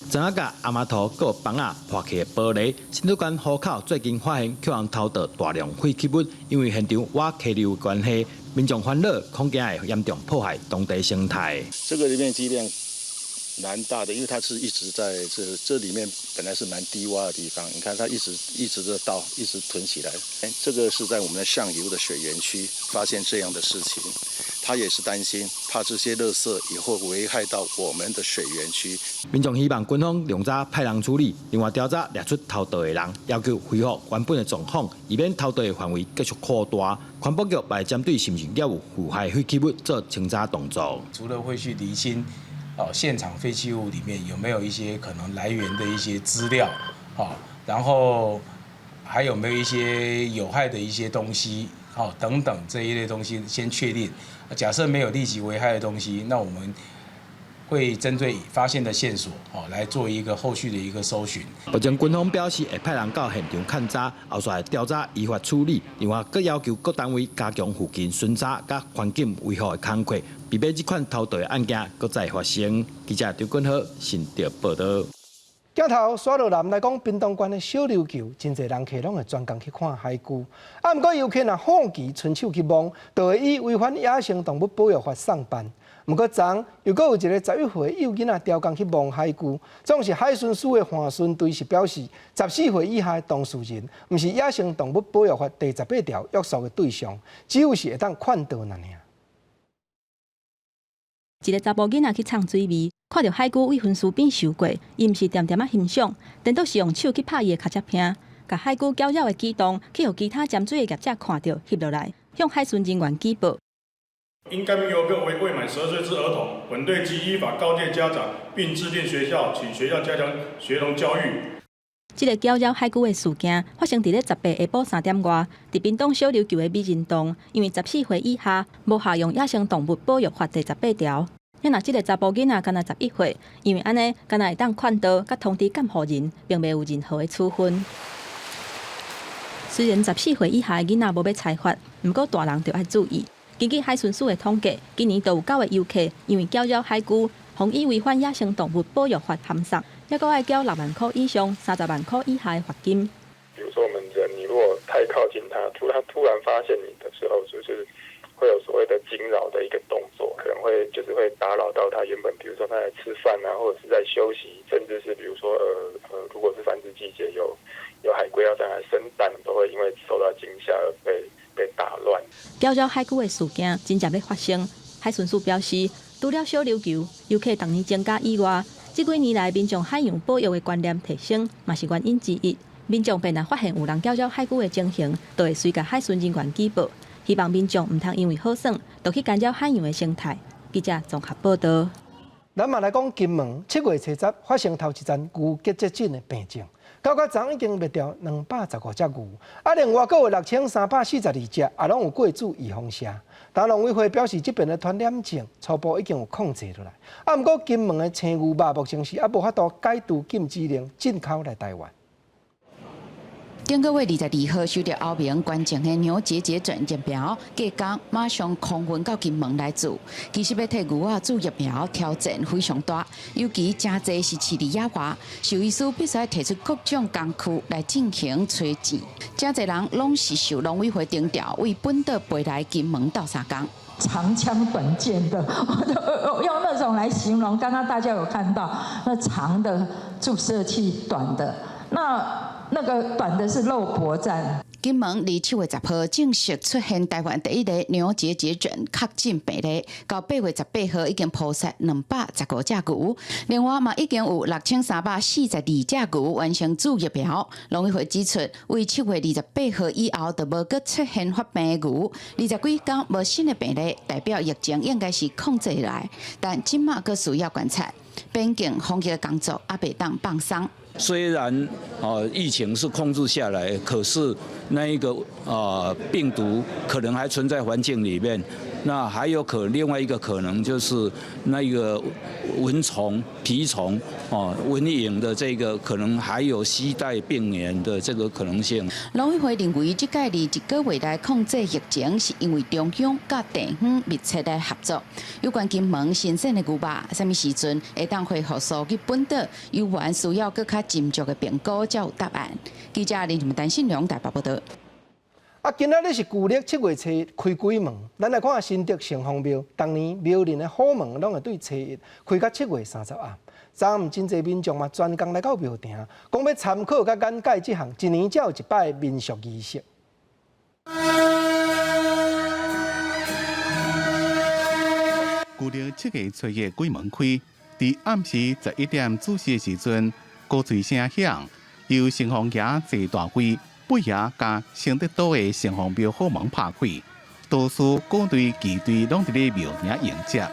昨仔甲阿媽塗閣枋仔破去的玻璃，新竹縣湖口最近發現予人偷倒大量廢棄物，因為現場挖溪流的關係，民眾煩惱，恐驚會嚴重破壞當地生態。這個面積量蠻大的，因為它是一直在這裡面本來是蠻低窪的地方，你看它一直一直的倒，一直囤起來。這個是在我們的上游的水源區發現這樣的事情，他也是擔心，怕這些垃圾以後危害到我們的水源區。民眾希望軍方量早派人處理，另外調查掠出偷盜的人，要求恢復原本的狀況，以免偷盜的範圍繼續擴大。環保局來針對是毋是猶有腐敗廢棄物做清查動作。除了會去釐清哦，現場廢棄物裡面有沒有一些可能來源的一些資料，好，然後還有沒有一些有害的一些東西，好，等等這一類東西先確定。假設沒有立即危害的東西，那我們會針對發現的線索，哦，來做一個後續的一個搜尋。目前軍方表示會派人到現場勘查，後續調查依法處理。另外，閣要求各單位加強附近巡查佮環境維護的工課，避免這款偷盜的案件閣再發生。記者張君豪新竹報道。鏡頭煞落來來講，屏東縣的小琉球，真濟人客攏會專工去看海龜。啊，毋過遊客若好奇伸手去摸，就會以違反野生動物保育法送辦。毋過昨又閣有一個11歲幼囡仔刁工去摸海龜，總是海巡署的岸巡隊是表示，14歲以下的當事人，毋是野生動物保育法第18條約束的對象，只有是會當勸導爾。一个查埔囡仔去藏水味，看著海龜對園區邊游過，伊毋是恬恬仔欣賞，顛倒是用手去拍伊的尻脊骿，共海龜攪擾的舉動，去予其他沾水的業者看著，翕落來，向海巡人員舉報。因該名遊客為未滿12歲之兒童，本隊即依法告誡家長，並致電學校，請學校加強學童教育。這个攪擾海龜的事件發生佇咧18下晡3點外，佇屏東小琉球的美人洞，因為14歲以下無適用野生動物保育法第18條。啊若這个查埔囡仔干焦11歲，因為按呢，干焦會當勸導佮通知監護人，並袂有任何的處分。雖然14歲以下的囡仔無欲裁罰，毋過大人著愛注意。根據海巡署的統計，今年就有九个遊客因為攪擾海龜，予以違反野生動物保育法函送，抑閣愛繳6萬箍以上30萬箍以下的罰金。比如說，我們人，你如果太靠近它，它突然發現你的時候，就是會有所謂的驚擾的一個動作，可能會就是會打擾到它原本，比如說它在吃飯啊，或者是在休息，甚至是比如說如果是繁殖季節，有海龜要上來生蛋，都會因為受到驚嚇而被打亂。攪擾海龜的事件真正欲發生。海巡署表示，除了小琉球遊客逐年增加以外，這幾年來民眾海洋保育的觀念提升，嘛是原因之一。民眾便若發現有人攪擾海龜的情形，就會隨共海巡人員舉報。希望民眾毋通因為好耍，就去干擾海洋的生態。記者綜合報道。咱嘛來講金門7月初10發生頭一單牛結節症的病症，到昨已經滅掉215隻牛，啊，另外閣有6342隻，也攏有過注預防射。但農委會表示，這邊的傳染症初步已經有控制落來。啊，毋過金門的青牛肉目前是猶無法度解除禁止令進口來台灣。頂個月22號收到歐盟捐贈的牛結節疹疫苗，隔工馬上空運到金門來注。其實欲替牛仔注疫苗挑戰非常大，尤其誠濟是飼佇野外，獸醫師必須提出各種工具來進行採檢。誠濟人攏是受農委會徵調，為本島飛來金門鬥相共。長槍短劍的，我用那種來形容。剛剛大家有看到那長的注射器，短的那個短的是肉搏戰。金門佇7月10號正式出現台灣第一例牛結節疹確診病例，到8月18號已經撲殺215隻牛，另外嘛已經有6342隻牛完成注疫苗。農委會指出，為7月28號以後就無閣出現發病的牛，20幾工無新的病例，代表疫情應該是控制落來，但這馬閣需要觀察，邊境防疫工作猶袂當放鬆。雖然疫情是控制下來，可是那一個病毒可能還存在環境裡面，那還有可另外一個可能就是那個蚊蟲、蜱蟲、蚊蠅的這個可能還有攜帶病原的這個可能性。農委會認為，這屆佇一個月內控制疫情，是因為中央佮地方密切來合作。有關金門新鮮的牛肉，啥物時陣會當恢復輸入本島，猶原需要閣較深入的評估才有答案。記者林陳丹信良台北報道。啊，今仔日是舊曆7月初一開鬼門，咱來看下新竹城隍廟，逐年廟內的虎門攏會對初一開到7月30暗。昨暗真濟民眾嘛，專工來到廟埕，講欲參考佮眼界這項一年才有一擺的民俗儀式。舊曆7月初一鬼門開，佇暗時11點子時的時陣，鼓槌聲響，由城隍爺坐大位。八爺佮成德島的城隍廟虎門拍開，多數鼓隊、旗隊攏佇咧廟埕迎接。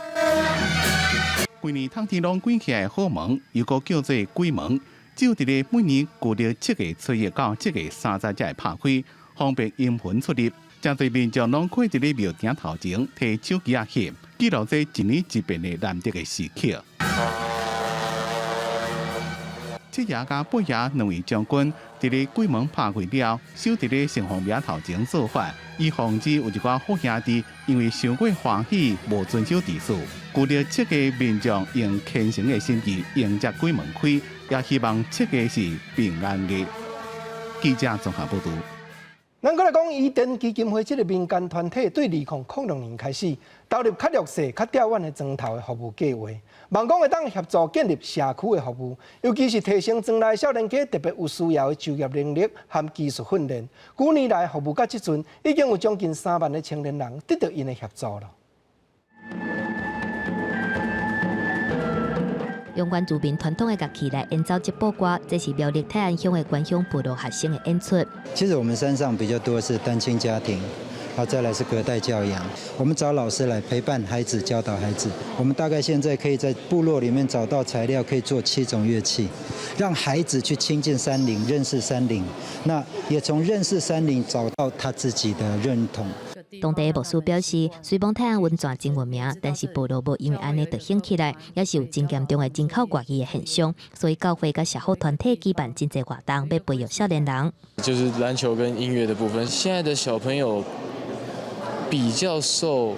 規年冬天攏關起來的虎門，又閣叫做鬼門，只有佇咧每年舊曆7月初一到7月30才會拍開，方便陰魂出入。誠濟民眾攏跪佇咧廟埕頭前，提手機仔翕，記錄這一年一變的難得的時刻。七爺佮八爺兩位將軍佇咧鬼門拍開了，守佇咧城隍廟頭前做法，以防止有一寡好兄弟因為傷過歡喜，無遵守秩序。舊曆七月民眾用虔誠的心意迎接鬼門開，也希望七月是平安的。記者綜合報道。咱閣來講，伊甸基金會這个民間團體對2006年開始投入較弱勢、較吊遠的莊頭的服務計劃，望講會當協助建立社區的服務，尤其是提升莊內少年家特別有需要的就業能力和技術訓練。幾年來服務到這陣，已經有將近3萬个青年人得到𪜶的協助了。用原住民傳統的樂器來演奏這部歌，這是苗栗泰安鄉的關鄉部落學生的演出。其實我們山上比較多是單親家庭，然後再來是隔代教養。我們找老師來陪伴孩子，教導孩子。我們大概現在可以在部落裡面找到材料，可以做7種樂器，讓孩子去親近山林，認識山林。那也從認識山林找到他自己的認同。當地的牧師表示，雖罔泰安溫泉真有名，但是部落無因為按呢就興起來，也是有真嚴重的人口外移的現象，所以教會佮社福團體舉辦真濟活動，欲培育少年人。就是籃球跟音樂的部分，現在的小朋友比較受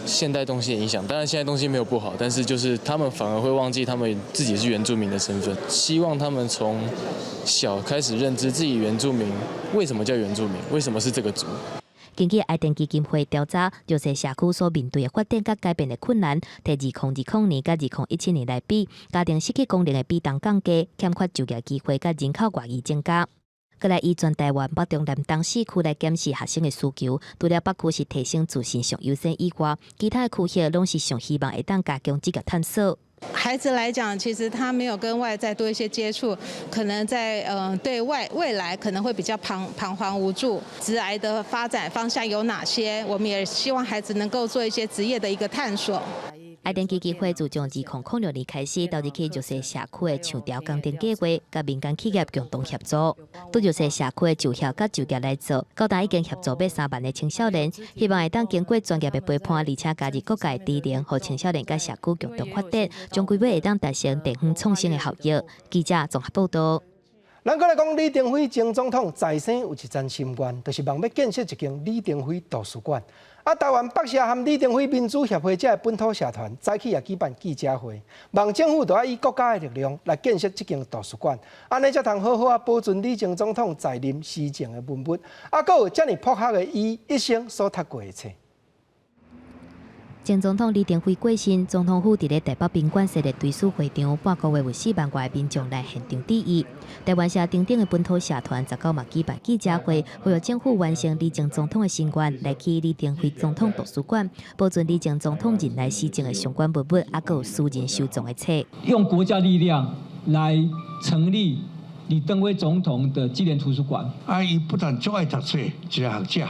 現代東西的影響，當然現代東西沒有不好，但是就是他們反而會忘記他們自己是原住民的身份。希望他們從小開始認知自己原住民，為什麼叫原住民，為什麼是這個族。根據愛電基金會調查，弱勢社區所面對的發展佮改變的困難，佇2020年佮2017年來比，家庭失去功能的比重降低，欠缺就業機會佮人口外移增加。閣來以全台灣北中南東四區來檢視學生的需求，除了北區是提升自信上優先以外，其他的區域攏是上希望會當加強職業探索。孩子來講，其實他沒有跟外在多一些接觸，可能在對外未來可能會比較彷徨無助。職涯的發展方向有哪些？我們也希望孩子能夠做一些職業的一個探索。愛丁基金會自從2006年開始，投入去弱勢社區的樹雕工程計劃，佮民間企業共同協助，對弱勢社區的就業佮就業來做，到今已經協助欲3萬个青少年，希望會當經過專業的陪伴，而且加入各界資源，予青少年佮社區共同發展，終歸尾會當達成地方創生的效益。記者綜合報導。咱閣來講，李登輝前總統在生有一層心願，就是望欲建設一間李登輝圖書館。啊，台灣北社和李登輝民主協會這个本土社團早起也舉辦記者會，望政府著愛以國家的力量來建設這間圖書館，按呢才通好好仔保存李前總統在任施政的文物，啊，閣有遮爾博學的伊一生所讀過的冊。前總統李登輝過身，總統府佇咧台北賓館設立追思會場，半個月有4萬外民眾來現場致意。台灣社等等的本土社團19嘛舉辦記者會，呼籲政府完成李前總統的心願，來起李登輝總統圖書館，保存李前總統任內施政的相關文物，啊，閣有私人收藏的冊。用國家力量來成立李登輝總統的紀念圖書館。啊，伊不但足愛讀冊，一个學者，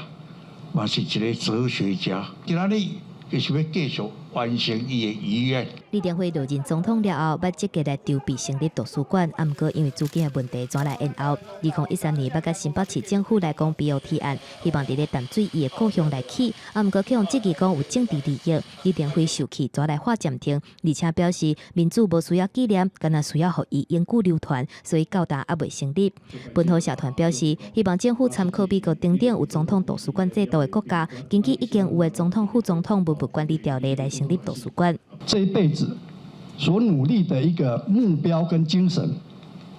嘛是一个哲學家。今仔日就是欲繼續完成伊的遺願。李登輝就任總統了後，捌積極來籌備成立圖書館，啊，毋過因為資金的問題，轉來延後。2013年，捌佮新北市政府來講 BOT 案，希望佇咧淡水伊的故鄉來起，啊，毋過去予質疑講有政治利益。李登輝受氣，轉來喊暫停，而且表示民主無需要紀念，干焦需要予伊永久流傳，所以到今猶未成立。本土社團表示，希望政府參考美國等等有總統圖書館制度的國家，根據已經有的總統、副總統文物管理條例來成立圖書館。這一輩子所努力的一個目標跟精神，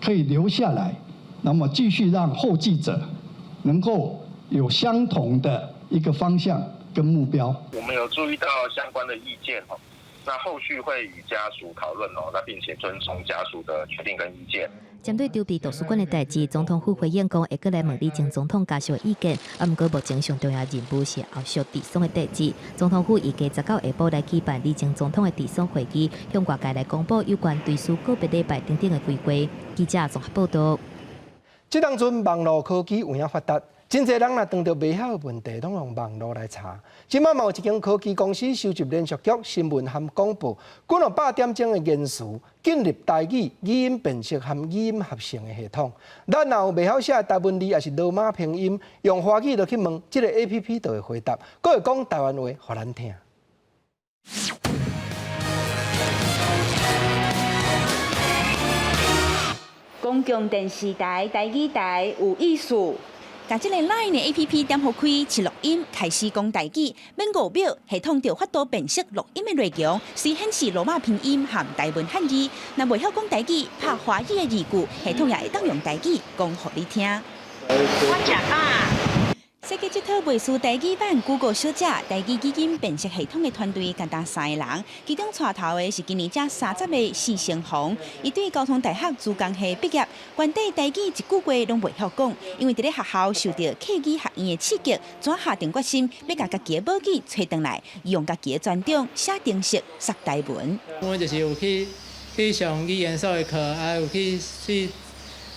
可以留下來，那麼繼續讓後繼者能夠有相同的一個方向跟目標。我們有注意到相關的意見哦，那後續會與家屬討論哦，那並且尊重家屬的決定跟意見。針對籌備圖書館的代誌，總統府回應講會閣來問李前總統家屬的意見。啊，毋過目前上重要任務是後續治喪的代誌。總統府預計19下晡來舉辦李前總統的治喪會議，向外界來公布有關追思告別禮拜等等的規劃。記者綜合報導。這當陣網路科技有影發達，真濟人若當著袂曉的問題，攏用網路來查。這擺嘛有一間科技公司收集連續劇、新聞和廣播，幾若百點鐘的言辭，建立台語語音辨識和語音合成的系統。咱若有袂曉寫台文字，抑是羅馬拼音，用華語落去問，這个 APP 就會回答，閣會講台灣話予咱聽。公共電視台台語台有意思。共這个 LINE 的 APP 點予開，試錄音開始講台語，免5秒，系統就有法度辨識錄音的內容，隨顯示羅馬拼音和台文漢字。若袂曉講台語，拍華語的字句，系統也會當用台語講予你聽。我食飽。設計這套袂輸台語版 Google 小姐台語語音辨識系統的團隊，簡單三个人，其中帶頭的是今年才30的施成鴻，伊對交通大學資工系畢業，原底台語一句話攏袂曉講，因為佇咧學校受到客語學院的刺激，轉下定決心欲共家己的母語揣轉來，用家己的專長寫程式、說台文。阮就是有去上語言所的課，啊有去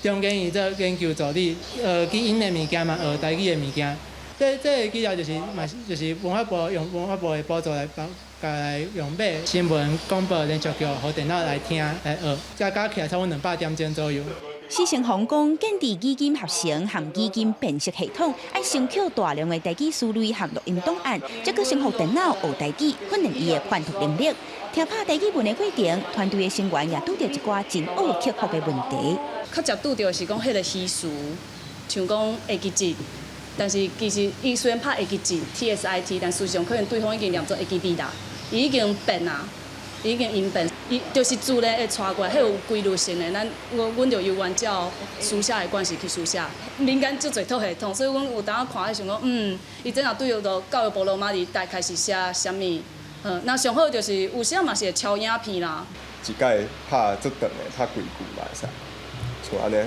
中研院做研究助理，學語音的物件嘛，學台語的物件。這个資料就是嘛，就是文化部用文化部的補助來幫，來用買新聞廣播連續劇，予電腦來聽來學，加加起來差不多200點鐘左右。施成鴻講，建置語音合成和語音辨識系統，愛先抾大量的台語詞彙和錄音檔案，才閣先予電腦學台語，訓練伊的判讀能力。聽拍台語文的過程，團隊的成員也拄著一寡真愛克服的問題。較常拄著的是講彼个虛詞，像講會記字，但是其實伊雖然拍會記字 TSIT，但事實上可能對方已經念做會記字啦，伊已經變啊，伊已經音變，伊就是自然會傳過來，彼有規律性的。咱阮阮就猶原照書寫的關係去書寫。民間足濟套系統，所以阮有當看，想講，伊這若對著教育部羅馬字大概是寫啥物？那上好就是有時嘛是會抄影片啦。一擺拍足長的，拍幾句嘛會使，像按呢。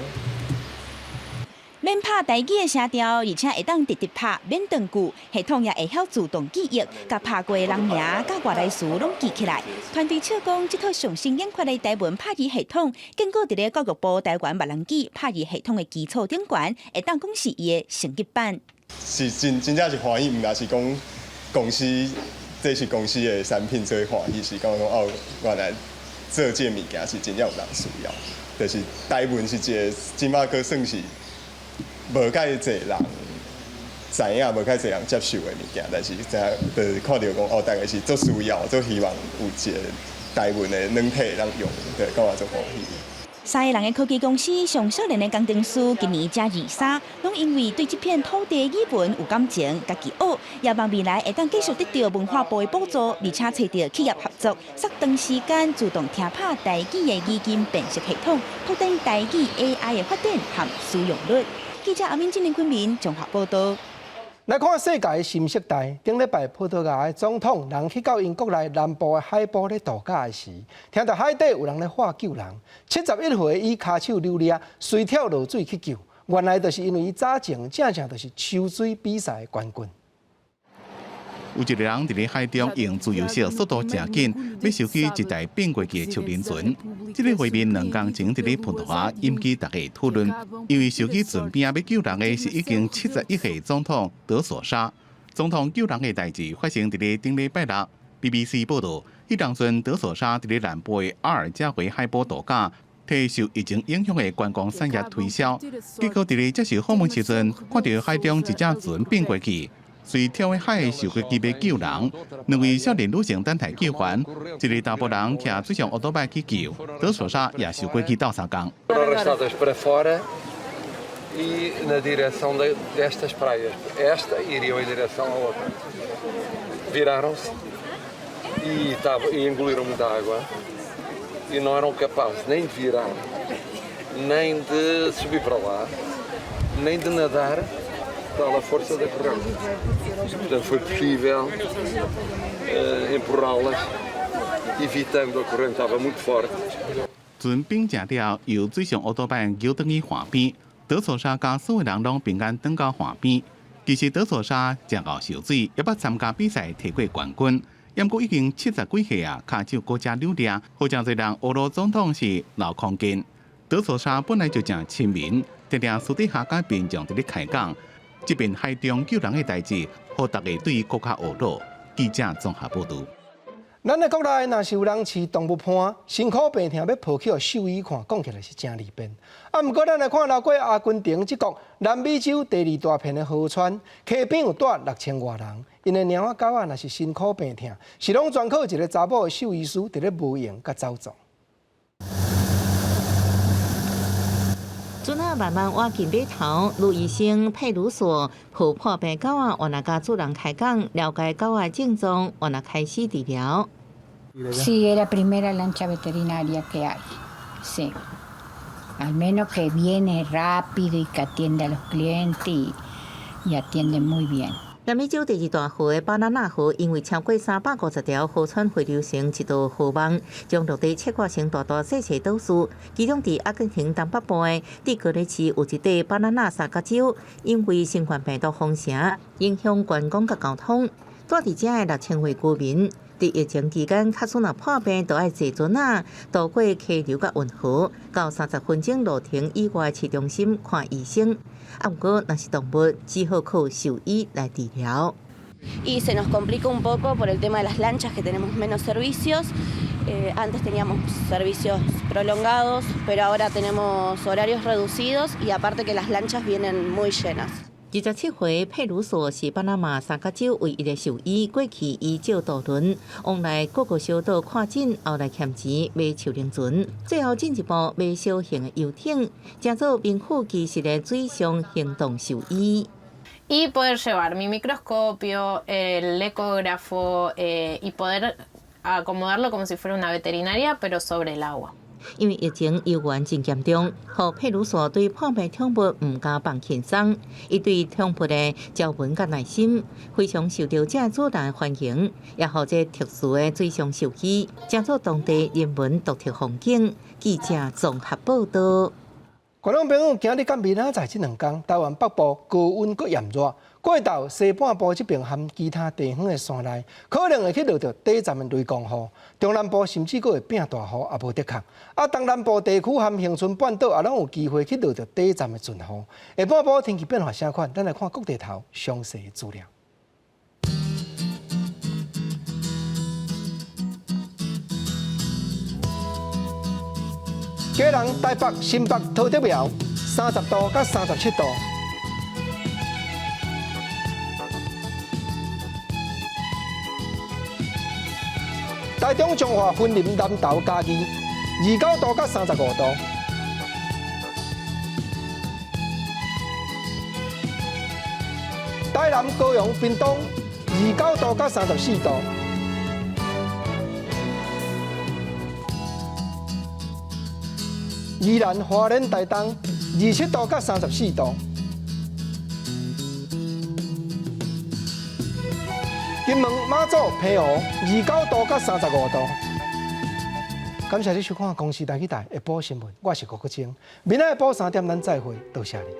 免拍台語的聲調，而且會當直直拍，免斷句，系統也會曉自動記憶，共拍過的人名佮外來詞攏記起來。團隊笑講，這套上新研發的台文拍字系統，建構佇咧教育部台灣閩南語拍字系統的基礎頂懸，會當講是伊的升級版。是真真正是歡喜，毋但是講公司這是公司的產品，所以歡喜，是講講哦，原來做這個物件是真正有人需要，就是台文是一個這馬閣算是無蓋濟人知影，無蓋濟人接受的物件，但是知影就是看著講哦，大家是足需要，足希望有一個台文的軟體會當用，對，感覺足歡喜。三个人的科技公司上少年的工程師今年才23，攏因為對這片土地語文有感情，家己學，也望未來會當繼續得著文化部的補助，而且揣著企業合作，縮長時間自動聽拍台語的語音辨識系統，拓展台語 AI 的發展和使用率。記者阿敏、金林昆明綜合報導。來看世界的新時代，頂禮拜葡萄牙的總統人去到𪜶國內南部的海埔咧度假的時，聽著海底有人咧喊救人，71歲伊跤手扭掠，隨跳落水去救，原來就是因為伊早前正正就是泅水比賽的冠軍。有一個人佇咧海中用自由式速度誠緊，欲收起一台變過去的樹林船。這个畫面兩工前佇咧葡萄牙引起大家討論，因為收起船邊仔欲救人的是已經71歲總統德索沙。總統救人的代誌發生佇咧頂禮拜六。BBC 報導，彼當陣德索沙佇咧南部的阿爾加維海埔度假，替受疫情影響的觀光產業推銷。結果佇咧接受訪問時陣，看著海中一隻船變過去。隨跳入海受過機欲救人，兩位少年女性等待救援，一个查埔人騎水上烏托擺去救，德索沙也受過去鬥相共。 E na direção destas praias. Esta iriam em direção à outra. Viraram-se e, tava, e engoliram muita água e não eram capazes nem de virar, nem de subir para lá, nem de nadar, tal a força da corrente. E, portanto, foi possível empurrá-las, evitando a corrente estava muito forte. 船變正了，由水上烏托擺搖轉去岸邊，德索沙佮所有人攏平安轉到岸邊。其實德索沙誠𠢕泅水，也捌參加比賽提過冠軍。毋過已經70幾歲啊，跤手閣誠扭掠，予誠濟人訛羅總統是老康健。德索沙本來就誠親民，定定私底下佮民眾佇咧開講。這邊海中救人的代誌，予大家對伊閣較訛羅。記者綜合報導。咱的國內若是有人飼動物伴，辛苦病疼欲抱去予獸醫看，講起來是誠利便。啊，毋過咱來看流過阿根廷這國南美洲第二大片的河川，溪邊有蹛6000外人，𪜶的貓仔狗仔若是辛苦病疼，是攏全靠一个查某的獸醫師佇咧無閒共走總。船仔慢慢倚近碼頭，盧醫生佩魯索抱破病狗仔，原來佮主人開講，了解狗仔症狀，原來開始治療。 Sí, es la primera lancha veterinaria que hay. Sí. Al menos que viene rápido y que atiende a los clientes y atiende muy bien. 南美洲第二大河的巴拿那河，因為超過350條河川匯流成一道河網，將陸地切割成大大細細島嶼。其中，佇阿根廷東北部的蒂格雷市有一塊巴拿那三角洲，因為新冠病毒封城，影響觀光佮交通。住佇遮的6000位居民，佇疫情期間，假使若破病，就愛坐船仔渡過溪流佮運河，到30分鐘路程以外的市中心看醫生。啊，毋過若是動物，只好靠獸醫來治療。 Y se nos complica un poco por el tema de las lanchas, que tenemos menos servicios. Antes teníamos servicios prolongados, pero ahora tenemos horarios reducidos y aparte que las lanchas vienen muy llenas. 27歲佩魯索是巴拿馬三角洲唯一的獸醫，過去伊借渡輪往來各個小島看診，後來欠錢買樹靈船，最後進一步買小型的遊艇，成做名副其實的水上行動獸醫。 Y poder llevar mi microscopio, el ecógrafo y poder acomodarlo como si fuera una veterinaria, pero sobre el agua. 因為疫情猶原真嚴重，予佩魯索對破病寵物毋敢放輕鬆。伊對寵物的招溫佮耐心，非常受著這主人歡迎，也予這特殊的水上獸醫，成做當地人文獨特風景。記者綜合報導。觀眾朋友，今日佮明仔載這兩工，台灣北部高溫閣炎熱，過晝西半部這邊和其他地方的山內，可能會去落著短暫的雷公雨，中南部甚至閣會變大雨，也無的確。啊，東南部地區和恆春半島也攏有機會去落著短暫的陣雨。下半晡天氣變化啥款？咱來看各地頭詳細的資料。基隆、台北、新北、桃竹苗，30度到37度。台中彰化、雲林、南投、嘉義，29度到35度。台南、高雄、屏東，29度到34度。宜蘭、花蓮、台東，27度到34度。金門、馬祖、澎湖，29度到35度。感謝你收看《公視台語台》下晡新聞，我是郭國清。明仔下晡3點，咱再會，多謝你。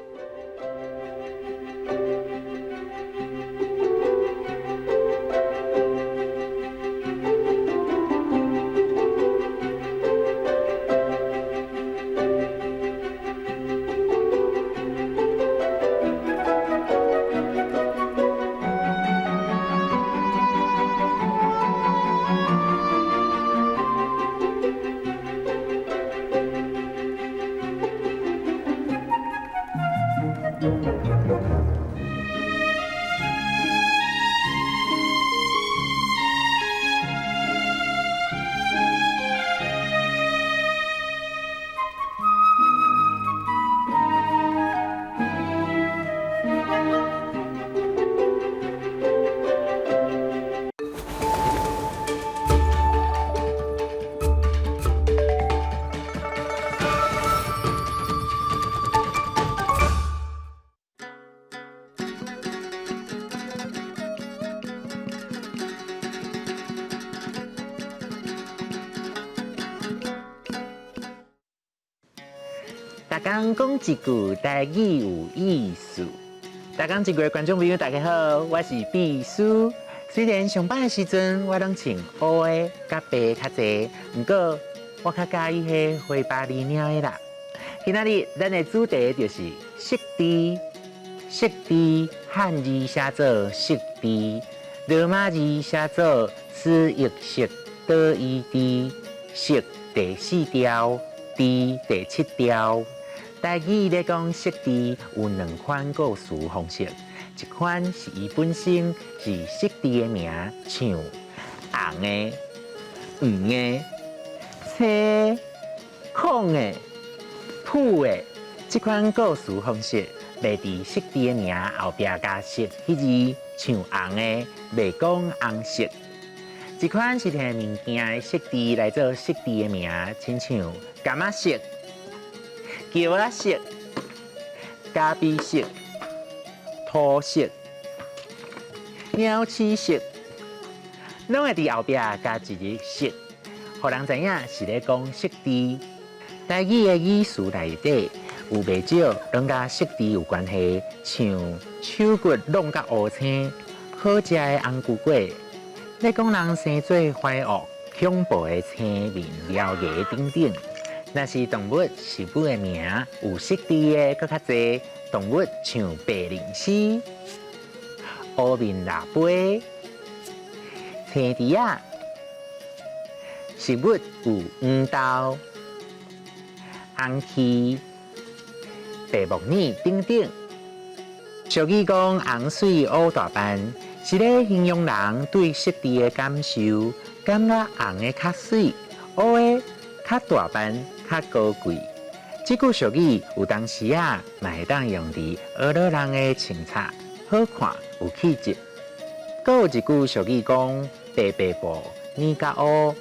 逐工講一句台語有意思。逐工一句的觀眾朋友，大家好，我是秘書。雖然上班的時陣我攏穿烏的佮白較濟，毋過我較佮意彼花巴厘領的啦。今仔日咱的主題就是色字，色字漢字寫做色字，羅馬字寫做斯譯色多伊字，色第四調，字第七調。台語咧講色字有兩款故事方式，一款是伊本身是色字的名，像紅的、黃的、青、紺的、殕的，這款故事方式袂佇色字的名後壁加色彼字，像紅的袂講紅色。一款是提物件的色字來做色字的名，親像柑仔色、橋仔色、咖啡色、土色、鳥鼠色，攏會佇後壁加一個色，予人知影是咧講色字。台語的語詞內底有袂少攏佮色字有關係，像手骨弄甲烏青，好食的紅菇粿，咧講人生做壞惡、恐怖的青面獠牙等等。若是動物、食物的名，有色字的閣較濟。動物像白靈絲、烏面蜊杯、青豬仔。食物有黃豆、紅薔、白木耳等等。俗語講紅媠烏大斑，是咧形容人對色字的感受，感覺紅的較媠，烏的較大斑、較高貴。這句俗語有當時啊，嘛會當用佇學老人的穿插，好看有氣質。閣有一句俗語講：白白布染甲烏，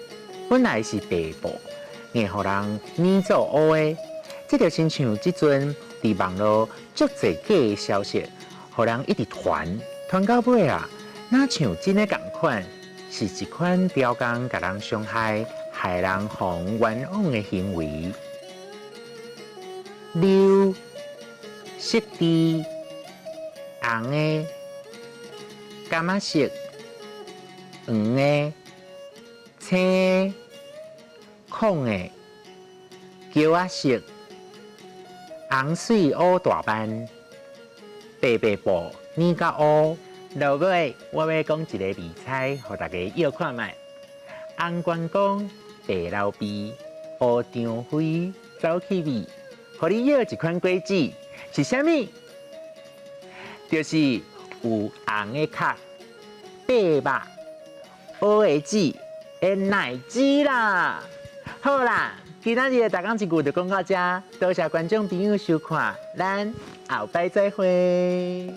本來是白布，硬予人染做烏的。這就親像這陣佇網路足濟假的消息，予人一直傳，傳到尾啊，若像真的仝款，是一款刁工共人傷害、害人予冤枉的行為。溜、色滴、紅的、柑仔色、黃的、青的、紺的、茄仔色、紅水烏大斑、白白布染甲烏。落尾，我欲講一个謎猜，予大家臆看覓。紅關公，白劉備，烏張飛，走去未？予你臆一款果子是啥物？就是有紅的殼、白肉、烏的籽的奶籽啦。好啦，今仔日的逐工一句就講到遮，多謝觀眾朋友收看，咱後擺再會。